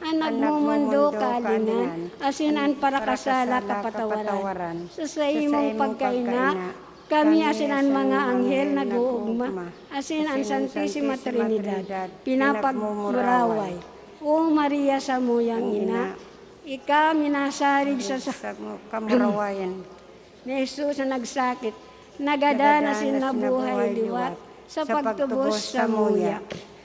an nagmomondo kaalingan, asin an parakasala kapatawaran. Sa saimong pagkaina, kami asin an mga anghel nag-oogma, asin an Santisima Trinidad pinapagmuraway. O Maria, samuyang ina, ika minasarig sa, sa kamurawayan ni Jesus na nagsakit, nagadan asin nabuhay liwat sa pagtubos samuya.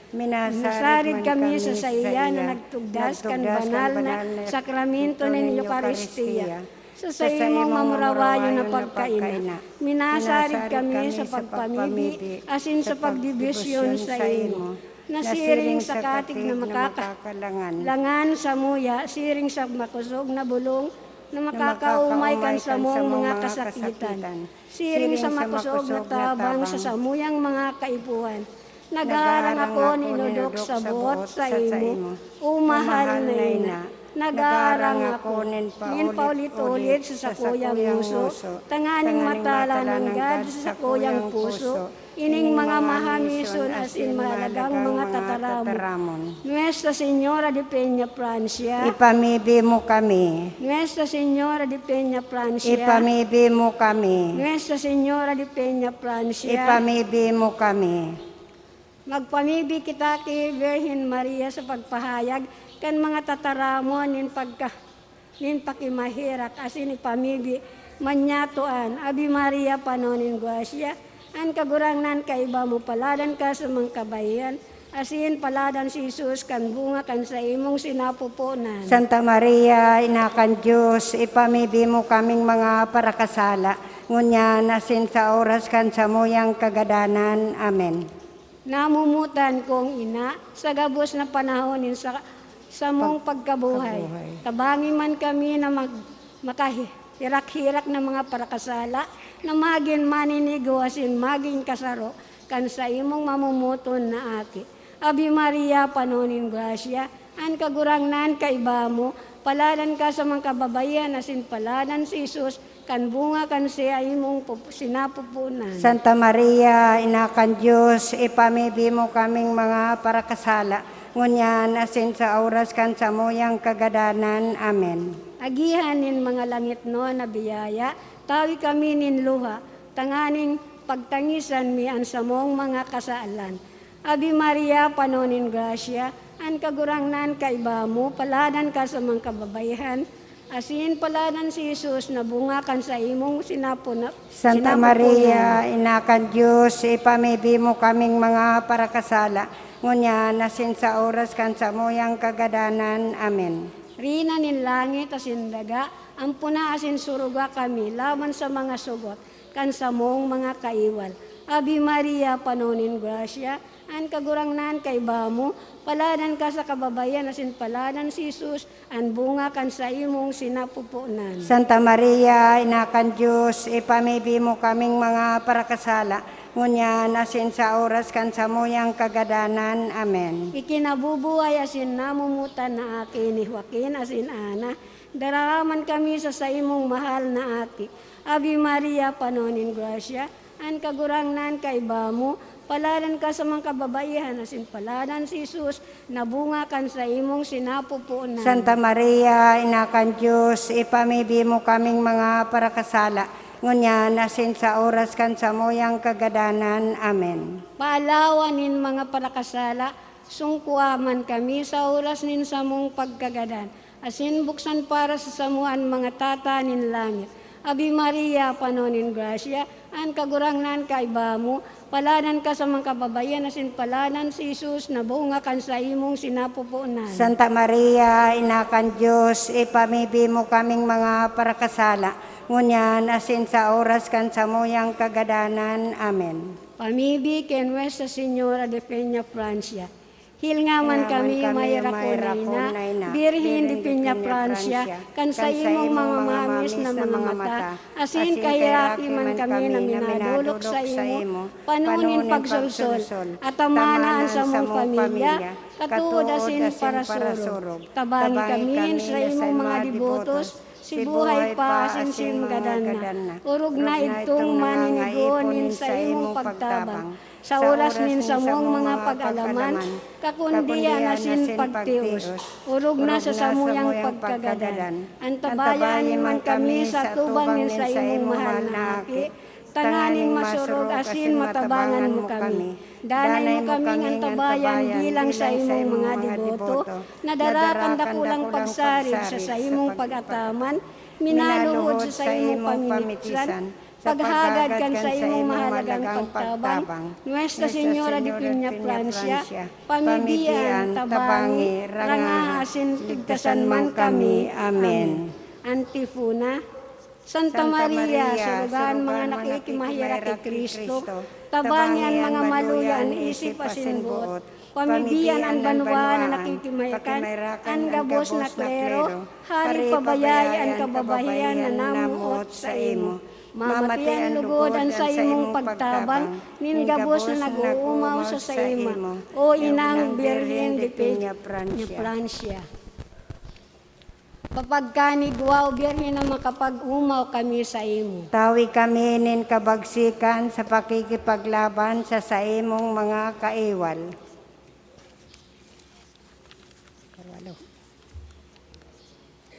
Minasarig kami sa saiya na nagtugdas kan banal na sakramento nin Eukaristia. Sa saimong mamurawayon na pagkaina, minasarig kami sa pagpamibi asin sa pagdebosyon saimo, na siring sa katig na makakalangan samuya, siring sa makosog na bulong na makakaomay kan samong mga kasakitan, siring sa makosog na tabang sa samuyang mga kaipuhan. Nagharang ako nin odok sa boot saimo, o mahal na ina. Nagharang ako nin paulit-ulit sa sakuyang ngoso, tanganing matala nanggad sa sakuyang puso ining mga mahamison asin mahalagang mga tataramon. Nuestra Señora de Peña Francia. Ipamibi mo kami. Nuestra Señora de Peña Francia. Ipamibi mo kami. Nuestra Señora de Peña Francia. Ipamibi mo kami. Magpamibi kita ki Birhen Maria sa pagpahayag kan mga tataramon nin pagka-, nin pakimaherak asin ipamibi man niyato an Ave Maria, pano nin grasya, an Kagurangnan kaiba mo, paladan ka sa mga kabaihan, asin paladan si Jesus kan bunga kan saimong sinapupunan. Santa Maria, Ina kan Dios, ipamibi mo kaming mga parakasala, ngunyan asin sa oras kan samuyang kagadanan. Amen. Namomotan kong ina, sa gabos na panahon nin sa, samong pag-, pagkabuhay, pagkabuhay, tabangi man kami na mag-, makahirak-hirak na mga parakasala, na magin maninigo asin magin kasaro kan saimong mamomoton na Aki. Ave Maria, pano nin grasya, an Kagurangnan kaiba mo, paladan ka sa mga kababaihan asin paladan si Jesus, kan bunga kan saimong pup-, sinapupunan. Santa Maria, Ina kan Dios, ipamibi mo kaming mga parakasala, ngunyan asin sa oras kan samuyang kagadanan. Amen. Agihan nin mga langitnon na biyaya, tawi kami nin luha, tanganing pagtangisan mi an samong mga kasalan. Ave Maria, pano nin grasya, an Kagurangnan kaiba mo, paladan ka sa mga kababaihan, asin paladan si Jesus na bunga kan saimong sinapuna-, Santa sinapupunan. Maria, Ina kan Dios, ipamibi mo kaming mga parakasala, ngunyan asin sa oras kan samuyang kagadanan. Amen. Reyna nin langit asin daga, ampona asin suruga kami laban sa mga sugot kan samong mga kaiwal. Ave Maria, pano nin grasya, An Kagurangnan kaiba mo, paladan ka sa kababaihan asin paladan si Jesus, an bunga kan saimong sinapupunan. Santa Maria, Ina kan Dios, ipamibi mo kaming mga parakasala, ngunyan asin sa oras kan samuyang kagadanan. Amen. Ikinabubuhay asin namomotan na Aki ni Joaquin asin Ana, dararaman kami sa saimong mahal na Aki. Ave Maria, pano nin grasya, an Kagurangnan kaiba mo, paladan ka sa mga kababaihan asin paladan si Jesus na bunga kan saimong sinapupunan. Santa Maria, Ina kan Dios, ipamibi mo kaming mga parakasala, ngunyan asin sa oras kan samuyang kagadanan. Amen. Paalawan nin mga parakasala, sungkua man kami sa oras nin samong pagkagadan, asin buksan para sa samo an mga tata nin langit. Ave Maria, pano nin grasya, an Kagurangnan kaiba mo, paladan ka sa mga kababaihan asin paladan si Jesus na bunga kan saimong sinapupunan. Santa Maria, Ina kan Dios, ipamibi mo kaming mga parakasala, ngunyan asin sa oras kan samuyang kagadanan. Amen. Pamibi ki Nuestra Señora de Peña Francia. Hilnga man kami, maherak na ina, Birhen de Peña Francia, kan saimong mga mamis na mga mata, asin kaheraki man kami na minadolok saimo, pano nin pagsolsol, atamana an samong pamilya, katood asin parasurog. Tabangi kami saimong mga debotos, si buhay pa asin si gadan na. Orog na idtong maninigo nin saimong pagtabang. Sa oras nin samong mga pag-alaman, kakundian asin pagtios, orog na sa samuyang pagkagadan. Antabayan man kami sa atubang nin saimong mahal na Aki, tanganing masurog asin matabangan mo kami. Danay mo kaming antabayan bilang saimong mga deboto, na dara kan dakulang pagsarig sa saimong pag-ataman, minaluhod sa saimong pamimitisan, paghagad kan saimong mahalagang pagtabang, Nuestra Señora de Peña Francia, pamibian, tabangi, rangaha asin ligtasan man kami. Amen. Antifona. Santa Maria, suruga an mga nakikimaherak ki Cristo, tabangi an mga maluya an isip asin boot, pamibian an banwaan na nakikimaherak kan gabos na klero, hali pabayai an kababahian na namoot saimo. Mamati an lugod an saimong pagtabang nin gabos na nag-oomaw sa saimo, O Inang Birhen de Peña Francia. Papagkanigwa, O Birhen na makapag-omaw kami saimo. Tawi kami nin kabagsikan sa pakikipaglaban sa saimong mga kaiwal.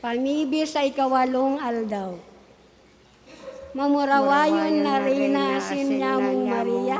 Pamibi sa ikawalong aldaw. Mamurawayon na Reyna asin nyamong Maria,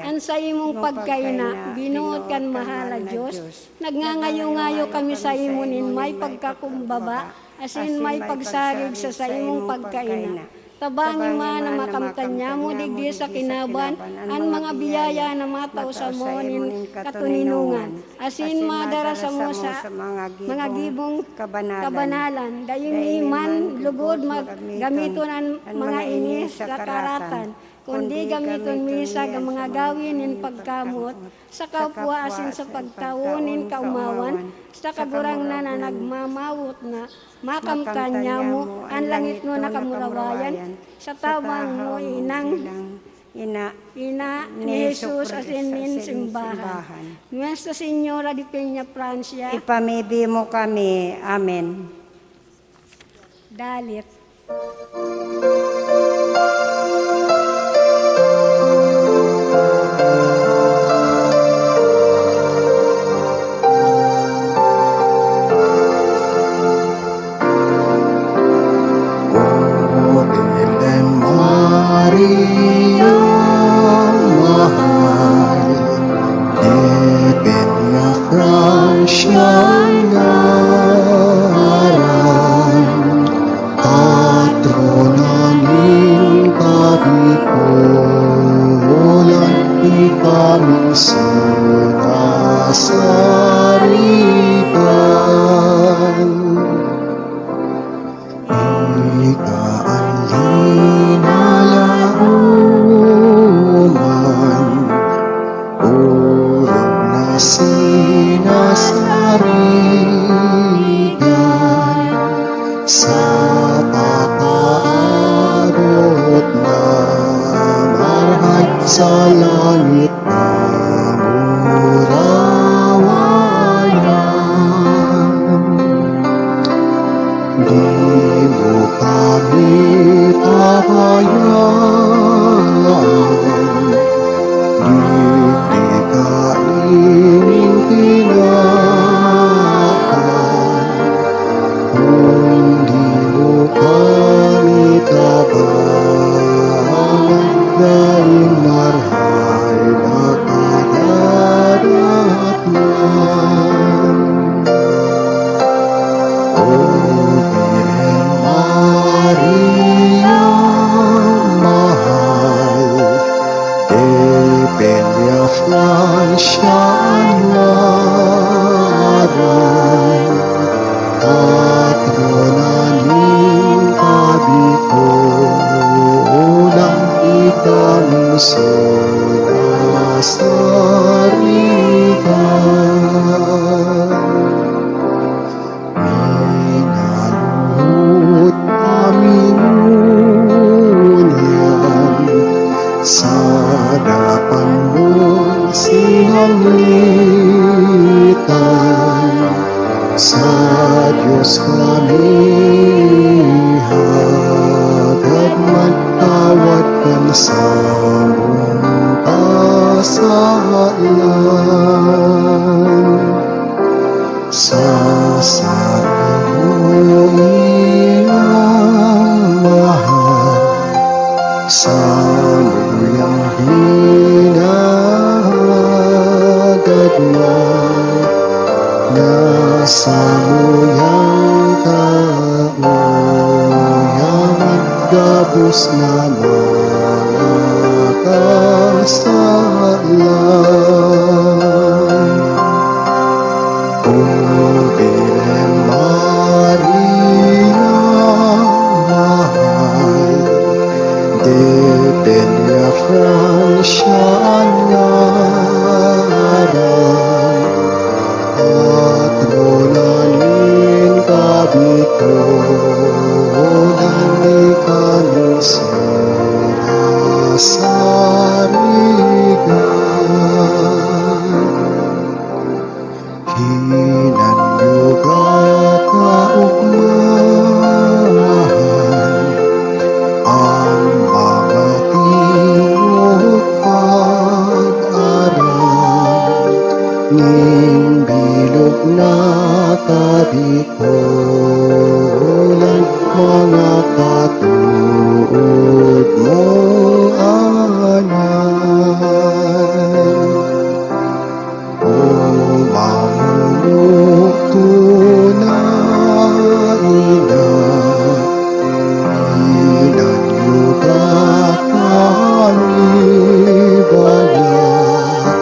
an saimong pagkaina, binuot kan mahal na Dios, nagngangayo-ngayo kami saimo nin may pagkakumbaba asin may pagsarig sa saimong pagkaina. Tabangi man na makamtan nyamo digdi sa kinaban an mga biyaya na matao samo nin katoninongan. Asin madara samo sa mga gibong kabanalan. Dai mi man lugod mag-, gamiton an mga ini sa karatan, kundi gamiton mi sa mga gawi nin pagkamoot, sa kapwa asin sa pagtao nin kaomawan, sa Kagurangnan na nagmamawot na makamtan nyamo an langitnon na kamurawayan, sa tabang mo, Inang Ina, Ina ni Jesus asin nin simbahan. Nuestra Señora de Peña Francia. Ipamibi mo kami. Amen. Dalit. O Birhen Maria, mahal, dipit na Francia ngaran, patrona nin katiponan, ipamiso ta sa ritan. Ika an linalaoman, O Nasarigan sa pakaabot na marhay sa langit na murawayan. Di mo kami pabayaan, digdi ka ining tinakan. Kung di mo kami tabangan, daing marhay na kagadapat na. O Birhen Maria, mahal, de Peñafrancia an ngaran, patrona nin kabikolan, ika mi sinasarigan. Minaluhod kami ngunyan sa dapan mong sinanglitan. Sa Dios kami hagad man, tawad kan samong kasalan. Sa samuyang mahal, samuyang hinahagad na, na samuyang kauyaman, gabos na mga kasalan. O Birhen Maria, mahal, de Peñafrancia an ngaran, patrona nin kabikolan, ika mi sinasarigan. Hinanyuga kaugmahan an mga tingog pag-aram nin bilog na kabikolan, mga katood mong anay. O mamumuto na ina, hinanyuga kami bayat,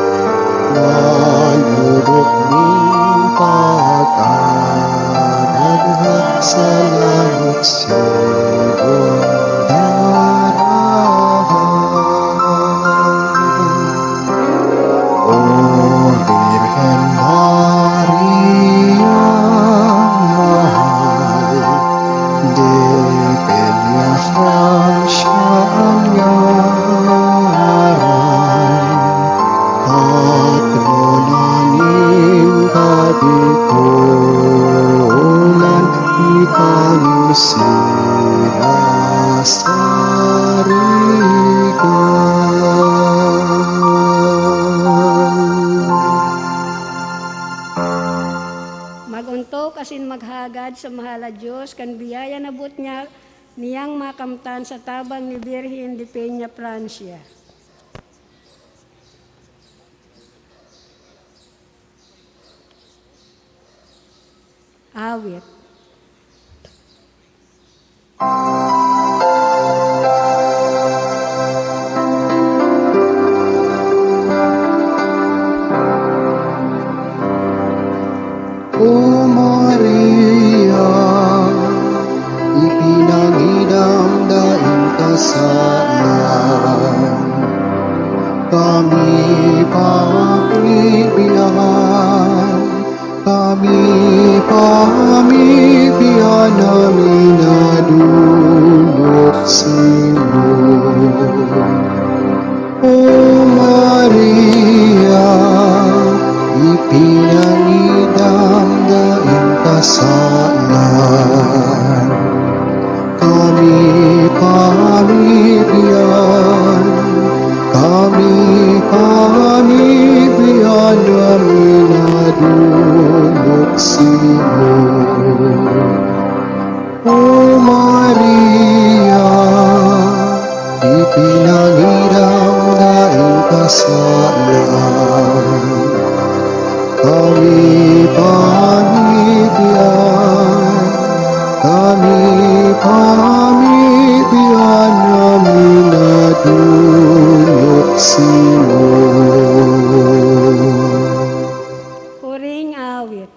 manurog nin pagkadaghan sa langit. Sidong darahan. O Birhen Maria, mahal, de Peñafrancia an ngaran, patrona nin kabikolan, ika mi sinasarigan. Mag-ontok asin maghagad sa mahal a Dios kan biyaya na boot niya, niyang makamtan sa tabang ni Birhen de Peñafrancia. Awit. O Maria, ipinangidang daing kasalan, kami pa ang binahan. namin nadulok simo. O Maria, ipinangidam daing kasalan. Kami pamibiyaan, kami pamibiyaan namin nadulok simo. O Maria, ipinangidam daing kasalan. Kami pamibiyaan, kami pamibiyaan namin nadulok simo. Huring awit.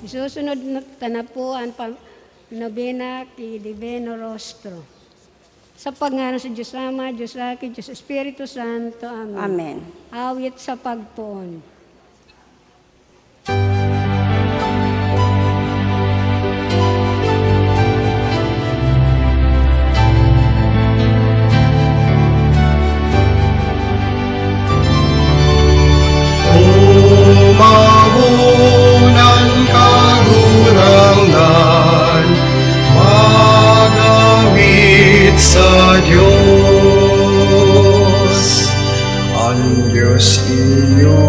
Isusunod na, ta na po an pam-, nobena ki Divino Rostro. Sa pangaran sa Diyos Ama, Diyos Aki, Diyos Espiritu Santo. Amen. Amen. Awit sa pagpoon. Umawon an Kagurangnan, mag-awit sa Dios. An Dios iyo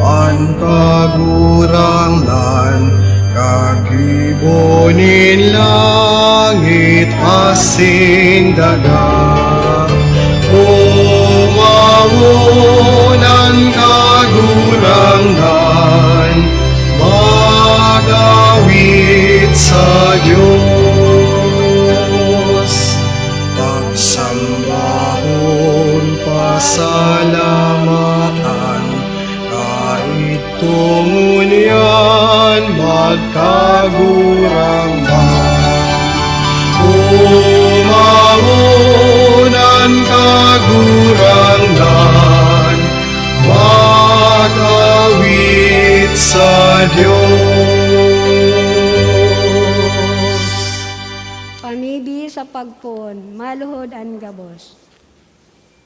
an Kagurangnan, kagibo nin langit asin daga. Umawon an Kagurangnan, mag-awit sa Dios. Pagsambahon, pasalamatan, kaidto ngunyan magkagurangnan. Umawon an Kagurangnan, mag-awit sa Dios. Pamibi sa pagpoon, maluhod an gabos.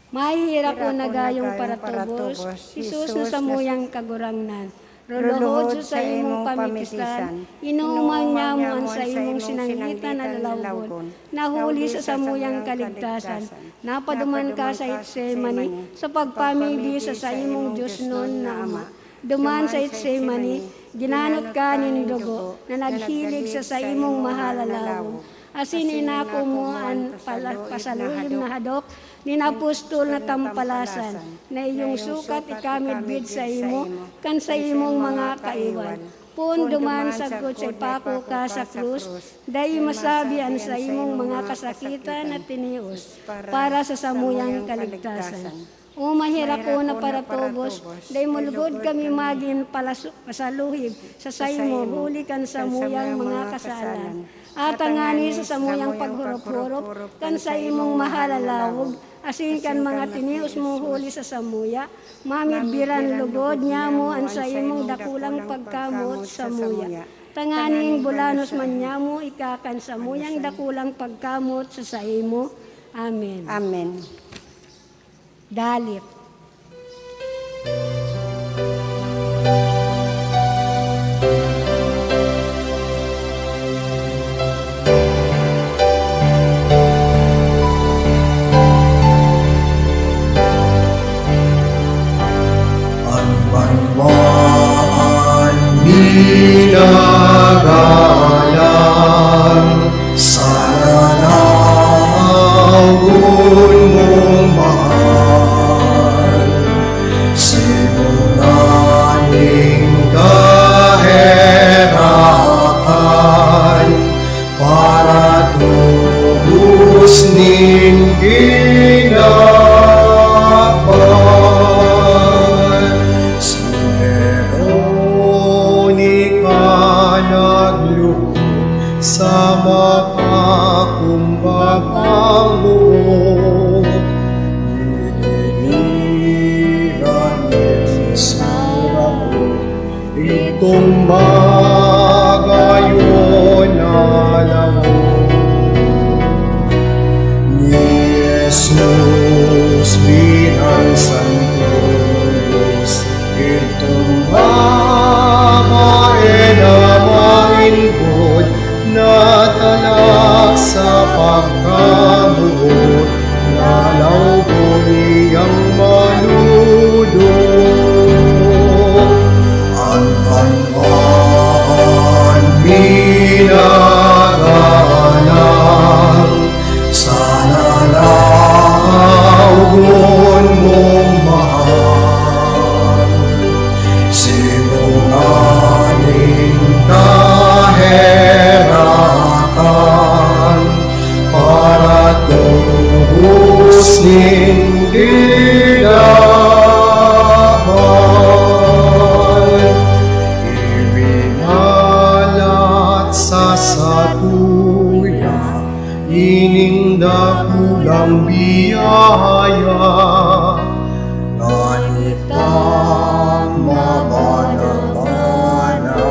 Mahihirakon na gayong paratubos, Jesus na samuyang Kagurangnan. Luluhod sa saimong pamitisan, inooman nyamo an saimong sinanglitan na lalawgon, na huli sa samuyang kaligtasan. Napaduman ka sa Getsemani, sa pagpamibi sa saimong diosnon na Ama. Duman sa Getsemani, ginanot ka nin dugo na naghilig sa saimong mahal na lawog, asin inako mo an pala-, pasaluib na hadok nin apostol na tampalasan, na iyong sukat ikamidbid saimo kan saimong mga kaiwal. Poon duman sagkod sa ipako ka sa krus, dai masabi an saimong mga kasakitan na tinios para sa samuyang kaligtasan. O maherakon na paratubos, dai mo lugod kami magin palasu-, pasaluhib sa saimo huli kan samuyang mga kasalan. Ata ngani sa samuyang paghurop-hurop kan saimong mahal na lawog, asin kan mga tinios mo huli sa samuya, mamidbiran lugod nyamo an saimong dakulang pagkamot samuya. Tanganing bulanos man nyamo ika kan samuyang dakulang pagkamot sa saimo. Amen. Amen. Dalit. Kinaban. Si Veronica nagluhod sa makakumbabang buhok. Dininihan ni Sara itong magayon na laog. Ni Jesus bilang Santo Dios, itong babae na maingkod, natalak sa pagkabuot, nalaog niyang manudod. An banwaan minagalang, sana laogon mong mahal. Sinungaling kaherakan, para tubos nin kinaban. Ibinalat sa satuya ining dakulang biyaya, kan itang mabana-bana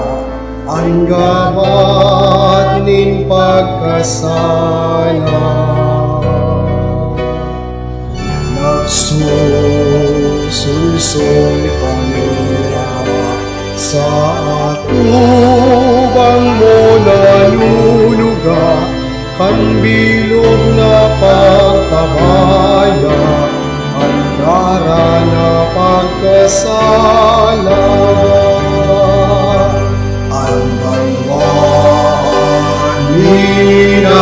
an gabat nin pagkasala. Nagsusulsol kami sa atubang mo nanunuga, kan bilog na pagkabaya, an dara na pagkasala. An banwaan minagalang,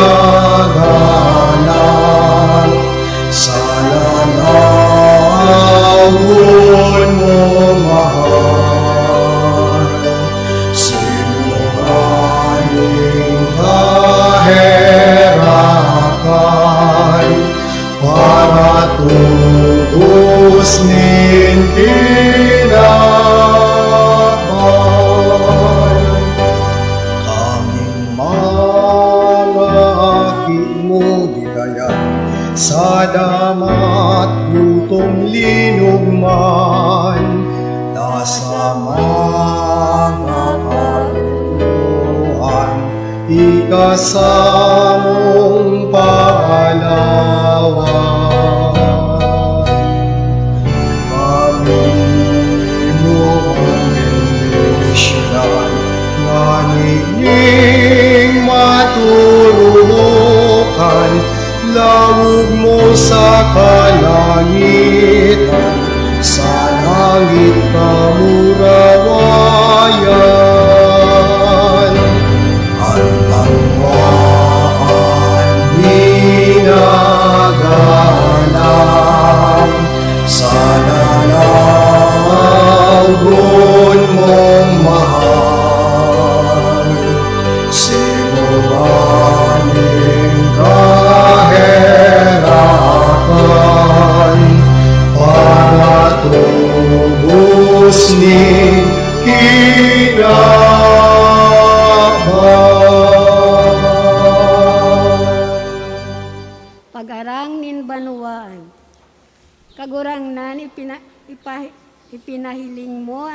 sana laogon mo mahal. Sinungaling kaherakan, para tubos nin kinaban. Kaming mga aki mo, gilayan sa damat, gutom, linog man, ta sa mga kalulohan, ika samong paalawan. Kami mo bendisyonan, ngani ning maturumokan, laog mo sa kalangitan, sa langit kamurawayan. An banwaan minagalang, sana laogon mong mahal. Sinungaling kaherakan, para tubos nin kinaban. Pag-arang nin banwaan. Kagurangnan, ipina-, ipa-, ipinahiling mo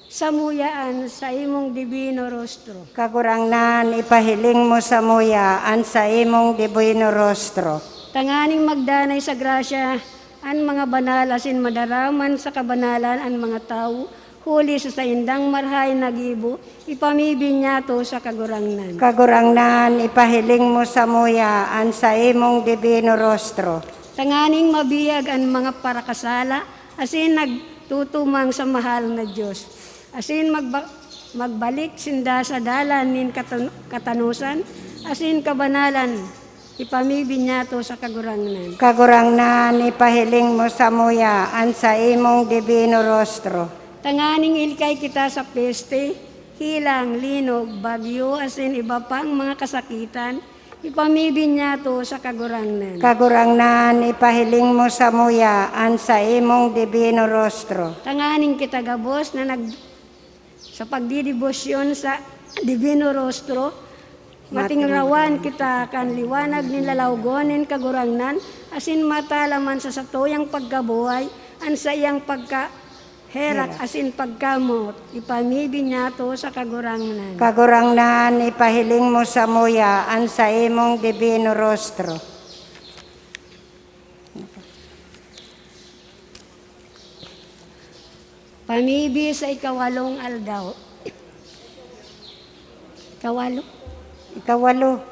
samuya an saimong dibino rostro. Kagurangnan, ipahiling mo samuya an saimong dibino rostro. Tanganing magdanay sa grasya an mga banal asin madaraman sa kabanalan an mga tawo, huli sa saindang marahay na gibo, ipamibinyato sa Kagurangnan. Kagurangnan, ipahiling mo samuya an saimong dibino rostro. Tanganing mabihag an mga parakasala asin nagtutumang sa mahal na Dios, asin magba-, magbalik sinda sa dalan nin katan-, katanosan asin kabanalan, ipamibinyato sa Kagurangnan. Kagurangnan, ipahiling mo samuya an saimong dibino rostro. Tanganing ilikay kita sa peste, hilang, linog, bagyo, asin iba pang mga kasakitan, Ipamibi niyato sa Kagurangnan. Kagurangnan, ipahiling mo samuya an saimong dibino rostro. Tanganing kita gabos na nag-, sa pagdidebosyon sa dibino rostro, matingrawan kita kan liwanag nin lalawgon nin Kagurangnan, asin matalaman sa satuyang pagkabuhay an saiyang pagka-, herak asin pagkamoot, ipamibi niyato sa Kagurangnan. Kagurangnan, ipahiling mo samuya an saimong dibino rostro. Pamibi sa ikawalong aldaw. Ikawalo. Ikawalo.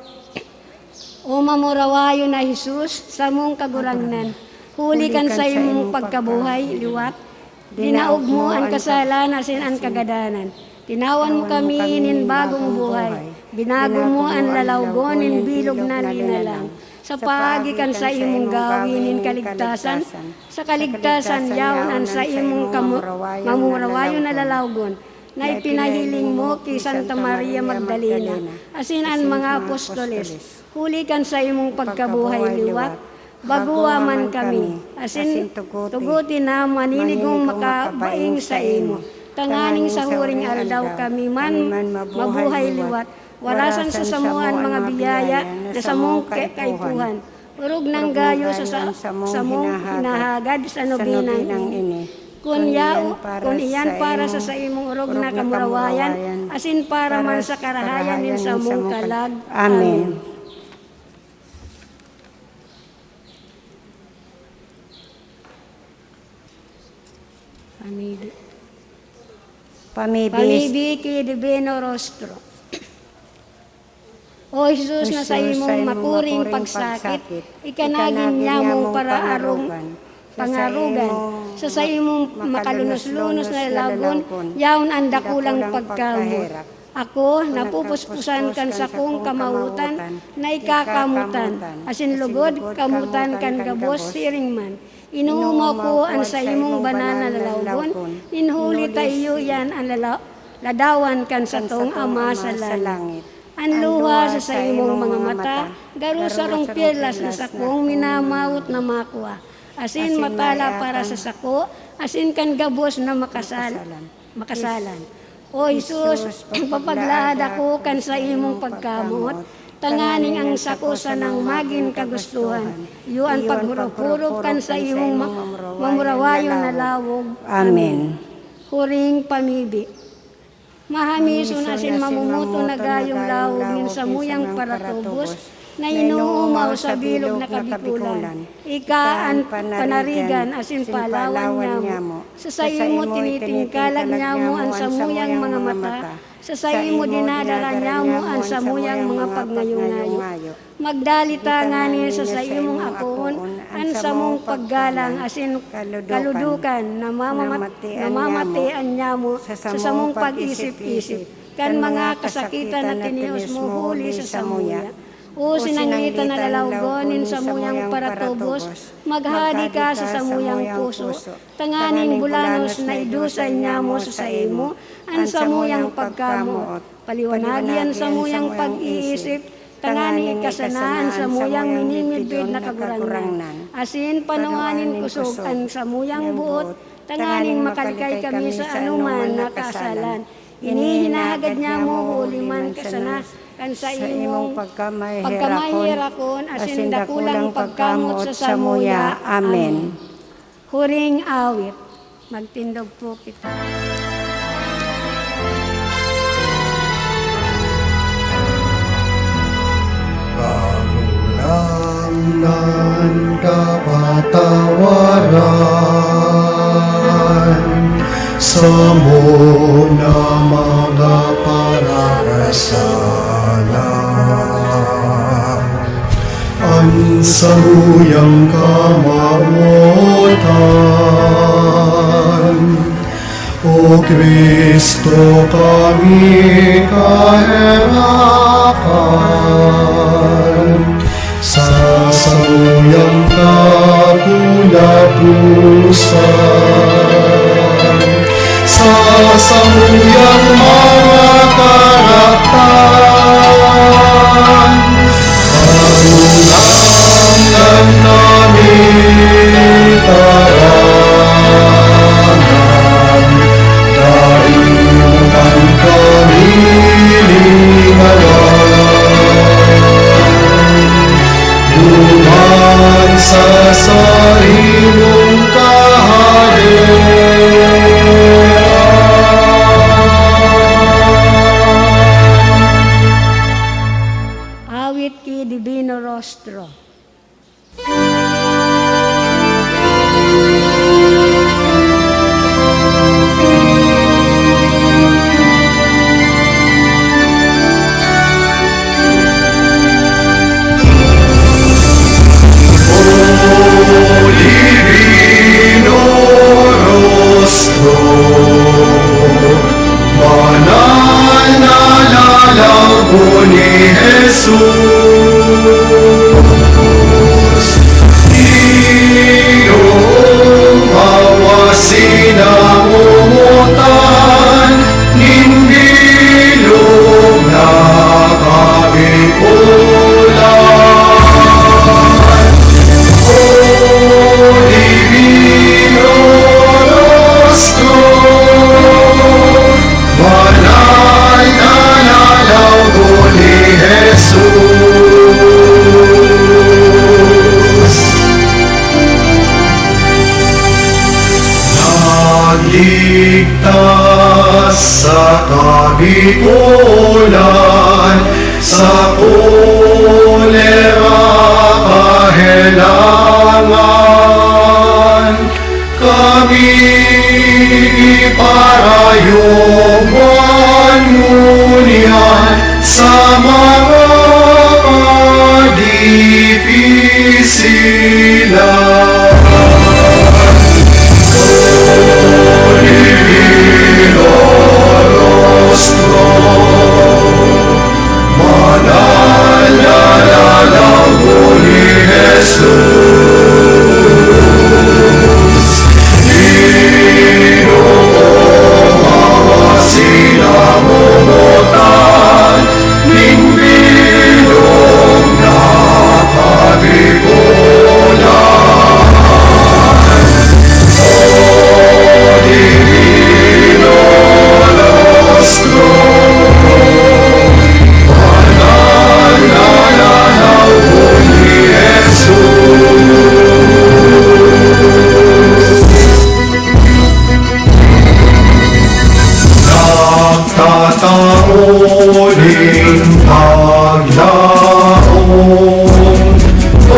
O mamurawayon na Jesus, samong Kagurangnan, huli kan saimong pagkabuhay liwat, dinaog mo an kasalan asin an kagadanan. Tinawan mo kami nin bagong buhay. Binago mo an lalawgon nin bilog na linalang. Sa paagi kan saimong gawi nin kaligtasan, sa kaligtasan yaon an saimong kamu-, mamurawayon na lalawgon, na ipinahiling mo ki Santa Maria Magdalena, asin an mga apostoles, huli kan saimong pagkabuhay liwat, bagua man kami, asin tuguti na maninigong makabaing saimo, tanganing sa huring aldaw kami man mabuhay liwat, warasan sa samo an mga biyaya na samong ka-, kaipuhan. Orog nang gayo sa, sa samong hinahagad sa nobenang ini. Kun yao, kun iyan para sa saimong orog na kamurawayan, asin para man sa karahayan nin samong kalag. Amen. Pamibi. Pamibi. Pamibi ki Divino Rostro. O Jesus, na saimong makuring pagsakit, ikanagin niyamong paraarogan, pangarogan, sa saimong makalunos-lunos na lalagon, yaon an dakulang pagkamoot. Ako, napupuspusan kan sakong kamawotan na ikakamotan, asin lugod, kamotan kan gabos, siring man. Inoomaw ko an saimong banal na lalawogon, nin huli ta iyo iyan an lala-, ladawan kan satong Ama sa langit. An luha sa saimong mga mata, garo sarong perlas na sakong minamawot na makua, asin matala para sa sako, asin kan gabos na makasal-, makasalan. O Jesus, papaglaad ako kan saimong pagkamoot, tanganing ang sako sanang magin kagustohan, iyo an paghurop-hurop kan saimong ma-, mamurawayon na lawog. Amen. Huring pamibi. Mahamison asin mamomoton na gayong lawog nin samuyang paratubos, na inoomaw sa bilog na kabikolan. Ika an panarigan asin palawan niyamo. Sa saimo tinitingkalag niyamo an samuyang mga mata. Sa saimo dinadara niyamo an samuyang mga pagngayo-ngayo. Magdali ta ngani sa saimong apoon an samong paggalang asin kaludukan na mamamat-, na mamatian niyamo sa samong pag-isip-isip kan mga kasakitan na tinios mo huli sa samuya. O sinanglitan na lalawgon nin samuyang paratubos, maghadi ka sa samuyang puso, tanganing bulanos na idusay niyamo sa saimo an samuyang pagkamoot. Paliwanagi an samuyang pag-iisip, tanganing ika sana an samuyang minimidbid na Kagurangnan. Asin panuanin kosog an samuyang boot, tanganing makalikay kami sa anoman na kasalan. Ini hinahagad niyamo huli man ka sana kan saimong pagkamaheherakon asin dakulang pagkamoot sa samuya. Amen. Huring awit. Magtindog po kita. Kagurangnan, kapatawaran samo na mga parakasalan. An samuyang kamawotan, O Cristo, kami kaherakan, sa samuyang kagulaposan, sa samuyang mga karatan, Sa saimong kahalean. Awit ki Divino Rostro. O Divino Rostro, banal na lalago ni Jesus, iyong awa sinamomotan nin bilog na kabikolan. O Divino Rostro, banal na lalago ni Jesus, nagligtas sa kabikolan, sa kolera kahelangan. Kami iparayuman ngunyan sa mga kadipisilan. Divino Rostro, banal na lalago ni Jesus, Ginoong awa sinamomotan nin bilog na kabikolan. O Divino Rostro, banal na lalago ni Jesus, nagtatao nin paglaom, o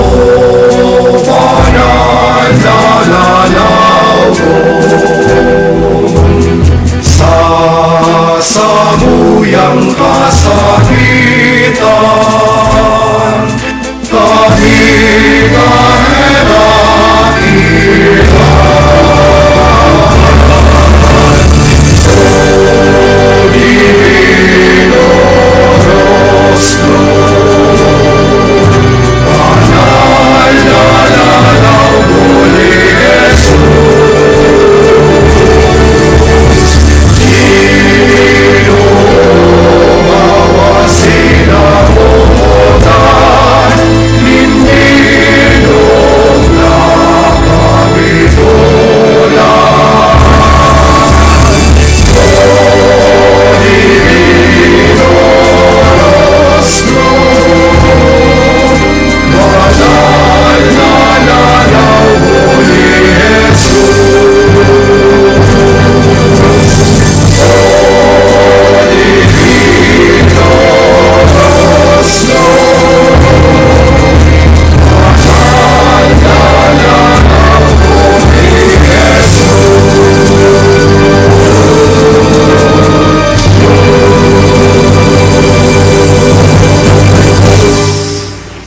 banal na lalago, sa samuyang kasakitan, kami kaheraki.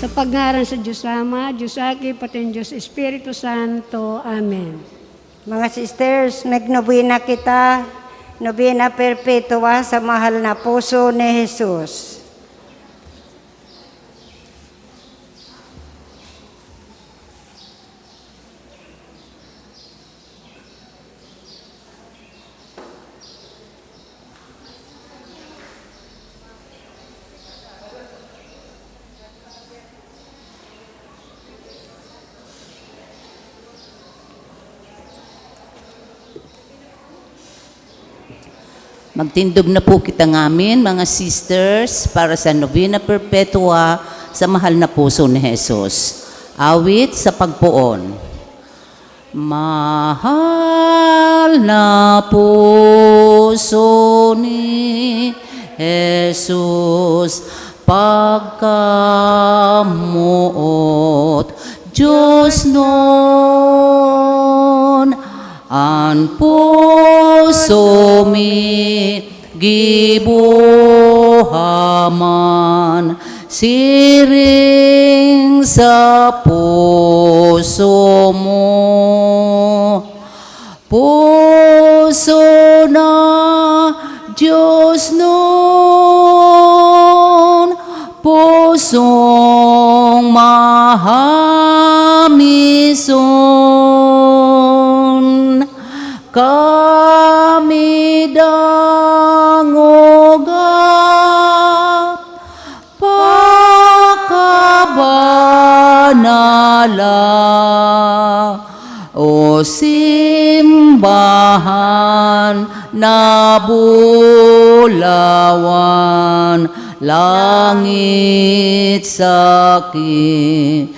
Sa pangaran sa Diyos Ama, Diyos Aki, pati Diyos Espiritu Santo. Amen. Mga sisters, magnobena kita, Novena Perpetua sa Mahal na Puso ni Jesus. Magtindog na po kita ngamin, mga sisters, para sa Novena Perpetua sa Mahal na Puso ni Jesus. Awit sa pagpoon. Mahal na puso ni Jesus, pagkamoot Dios nun, an puso mi giboha man, siring sa puso mo. Puso na Dios nun, pusong mahamison. Kami dangoga, pakabanala, o simbahan na bulawan, langit sa kinaban.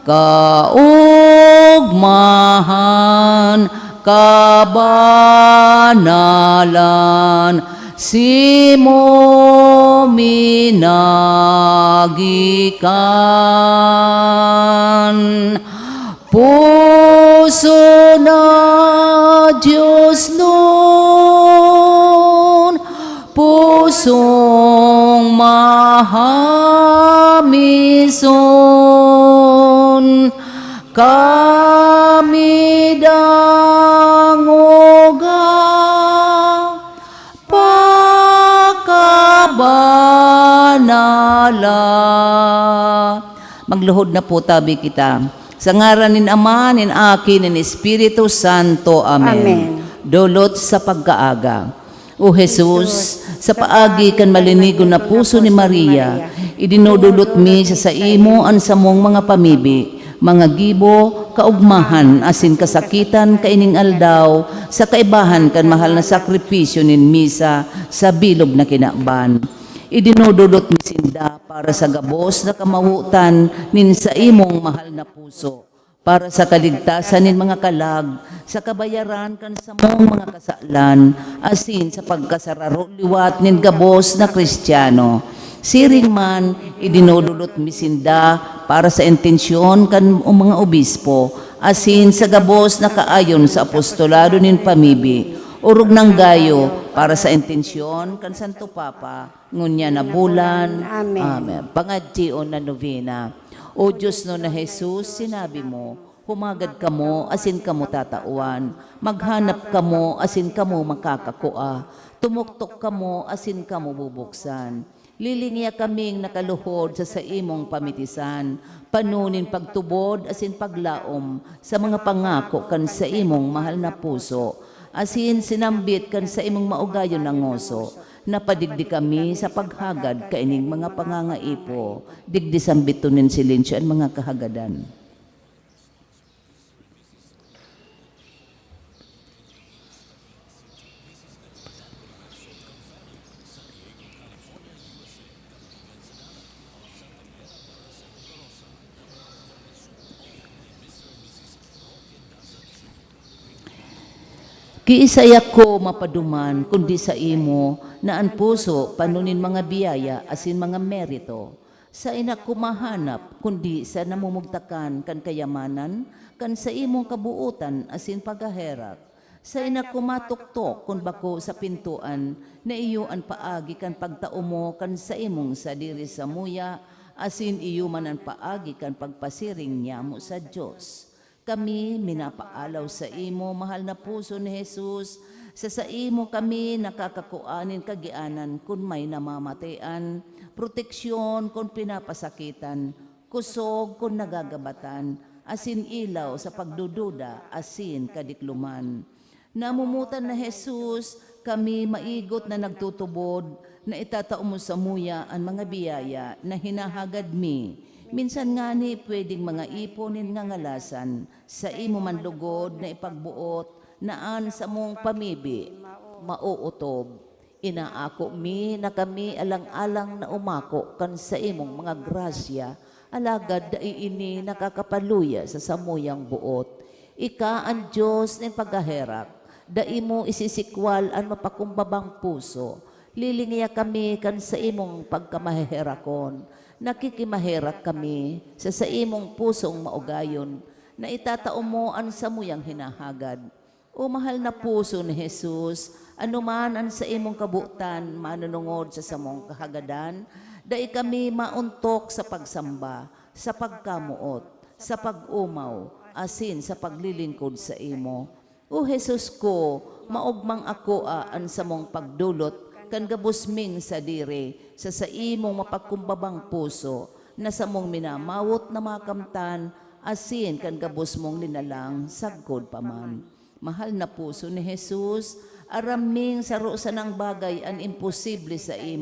Kaogmahan, kabanalan, simo minagikan. Puso na Dios nun, pusong mahamison, kami dangoga, pakabanala. Magluhod na po tabi kita. Sa ngaran nin Ama, nin Aki, nin Espiritu Santo. Amen. Amen. Dulot sa pagkaaga. O Jesus, sa paagi kan malinigon na puso ni Maria, idinudulot mi sa saimo an samong mga pamibi, mga gibo, kaogmahan, asin kasakitan kaining aldaw, sa kaibahan kan mahal na sakripisyo nin misa sa bilog na kinaban. Idinudulot mi sinda para sa gabos na kamawotan nin saimong mahal na puso, para sa kaligtasan nin mga kalag, sa kabayaran kan samong mga kasalan, asin sa pagkasararo liwat nin gabos na Cristiano. Siring man, idinudulot mi sinda para sa intensyon kan mga obispo, asin sa gabos na kaayon sa apostolado nin pamibi, orog nang gayo para sa intensyon kan Santo Papa, ngunyan na bulan. Amen. Amen. Pangadyion na novena. O Dios no na Jesus, sinabi mo, "Humagad kamo, asin kamo tatawan. Maghanap kamo, asin kamo makakakua. Tumuktok kamo, asin kamo bubuksan." Lilingia kaming nakaluhod sa saimong pamitisan, pano nin pagtubod asin paglaom sa mga pangako kan saimong mahal na puso, asin sinambit kan saimong maugayon na ngoso, napadigdi kami sa paghagad kaining mga pangangaipo. Digdi sambiton nin silensyo an mga kahagadan. Kiisay ako mapaduman, kundi saimo, na an puso pano nin mga biyaya asin mga merito. Saen ako mahanap, kundi sa namumugtakan kan kayamanan kan saimong kabootan asin pagkaherak. Saen ako matuktok kun bako sa pintoan na iyo an paagi kan pagtao mo kan saimong sadiri samuya, asin iyo man an paagi kan pagpasiring nyamo sa Dios. Kami minapaalaw saimo, mahal na puso ni Jesus. Sa saimo kami nakakakua nin kagianan kun may namamatean, proteksyon kun pinapasakitan, kusog kun nagagabatan, asin ilaw sa pagdududa asin kadikloman. Namomotan na Jesus, kami maigot na nagtutubod na itatao mo samuya an mga biyaya na hinahagad mi. Minsan ngani pwedeng mga ipon nin ngangalasan, saimo man lugod na ipagboot na an samong pamibi maootob. Inaako mi na kami alang-alang na umako kan saimong mga grasya, alagad dai ini nakakapaluya sa samuyang boot. Ika an Dios nin pagkaherak, dai mo isisikwal an mapakumbabang puso. Lilingiya kami kan saimong pagkamaheherakon. Nakikimaherak kami sa saimong pusong maugayon na itatao mo an samuyang hinahagad. O mahal na puso ni Jesus, anoman an saimong kabotan manunungod sa samong kahagadan, dai kami maontok sa pagsamba, sa pagkamoot, sa pag-omaw, asin sa paglilingkod saimo. O Jesus ko, maogmang akoa an samong pagdolot kan gabos ming sadiri sa saimong mapagkumbabang puso na samong minamawot na makamtan asin kan gabos mong linalang sagkod pa man. Mahal na puso ni Jesus, aram ming saro sanang bagay an imposible saimo.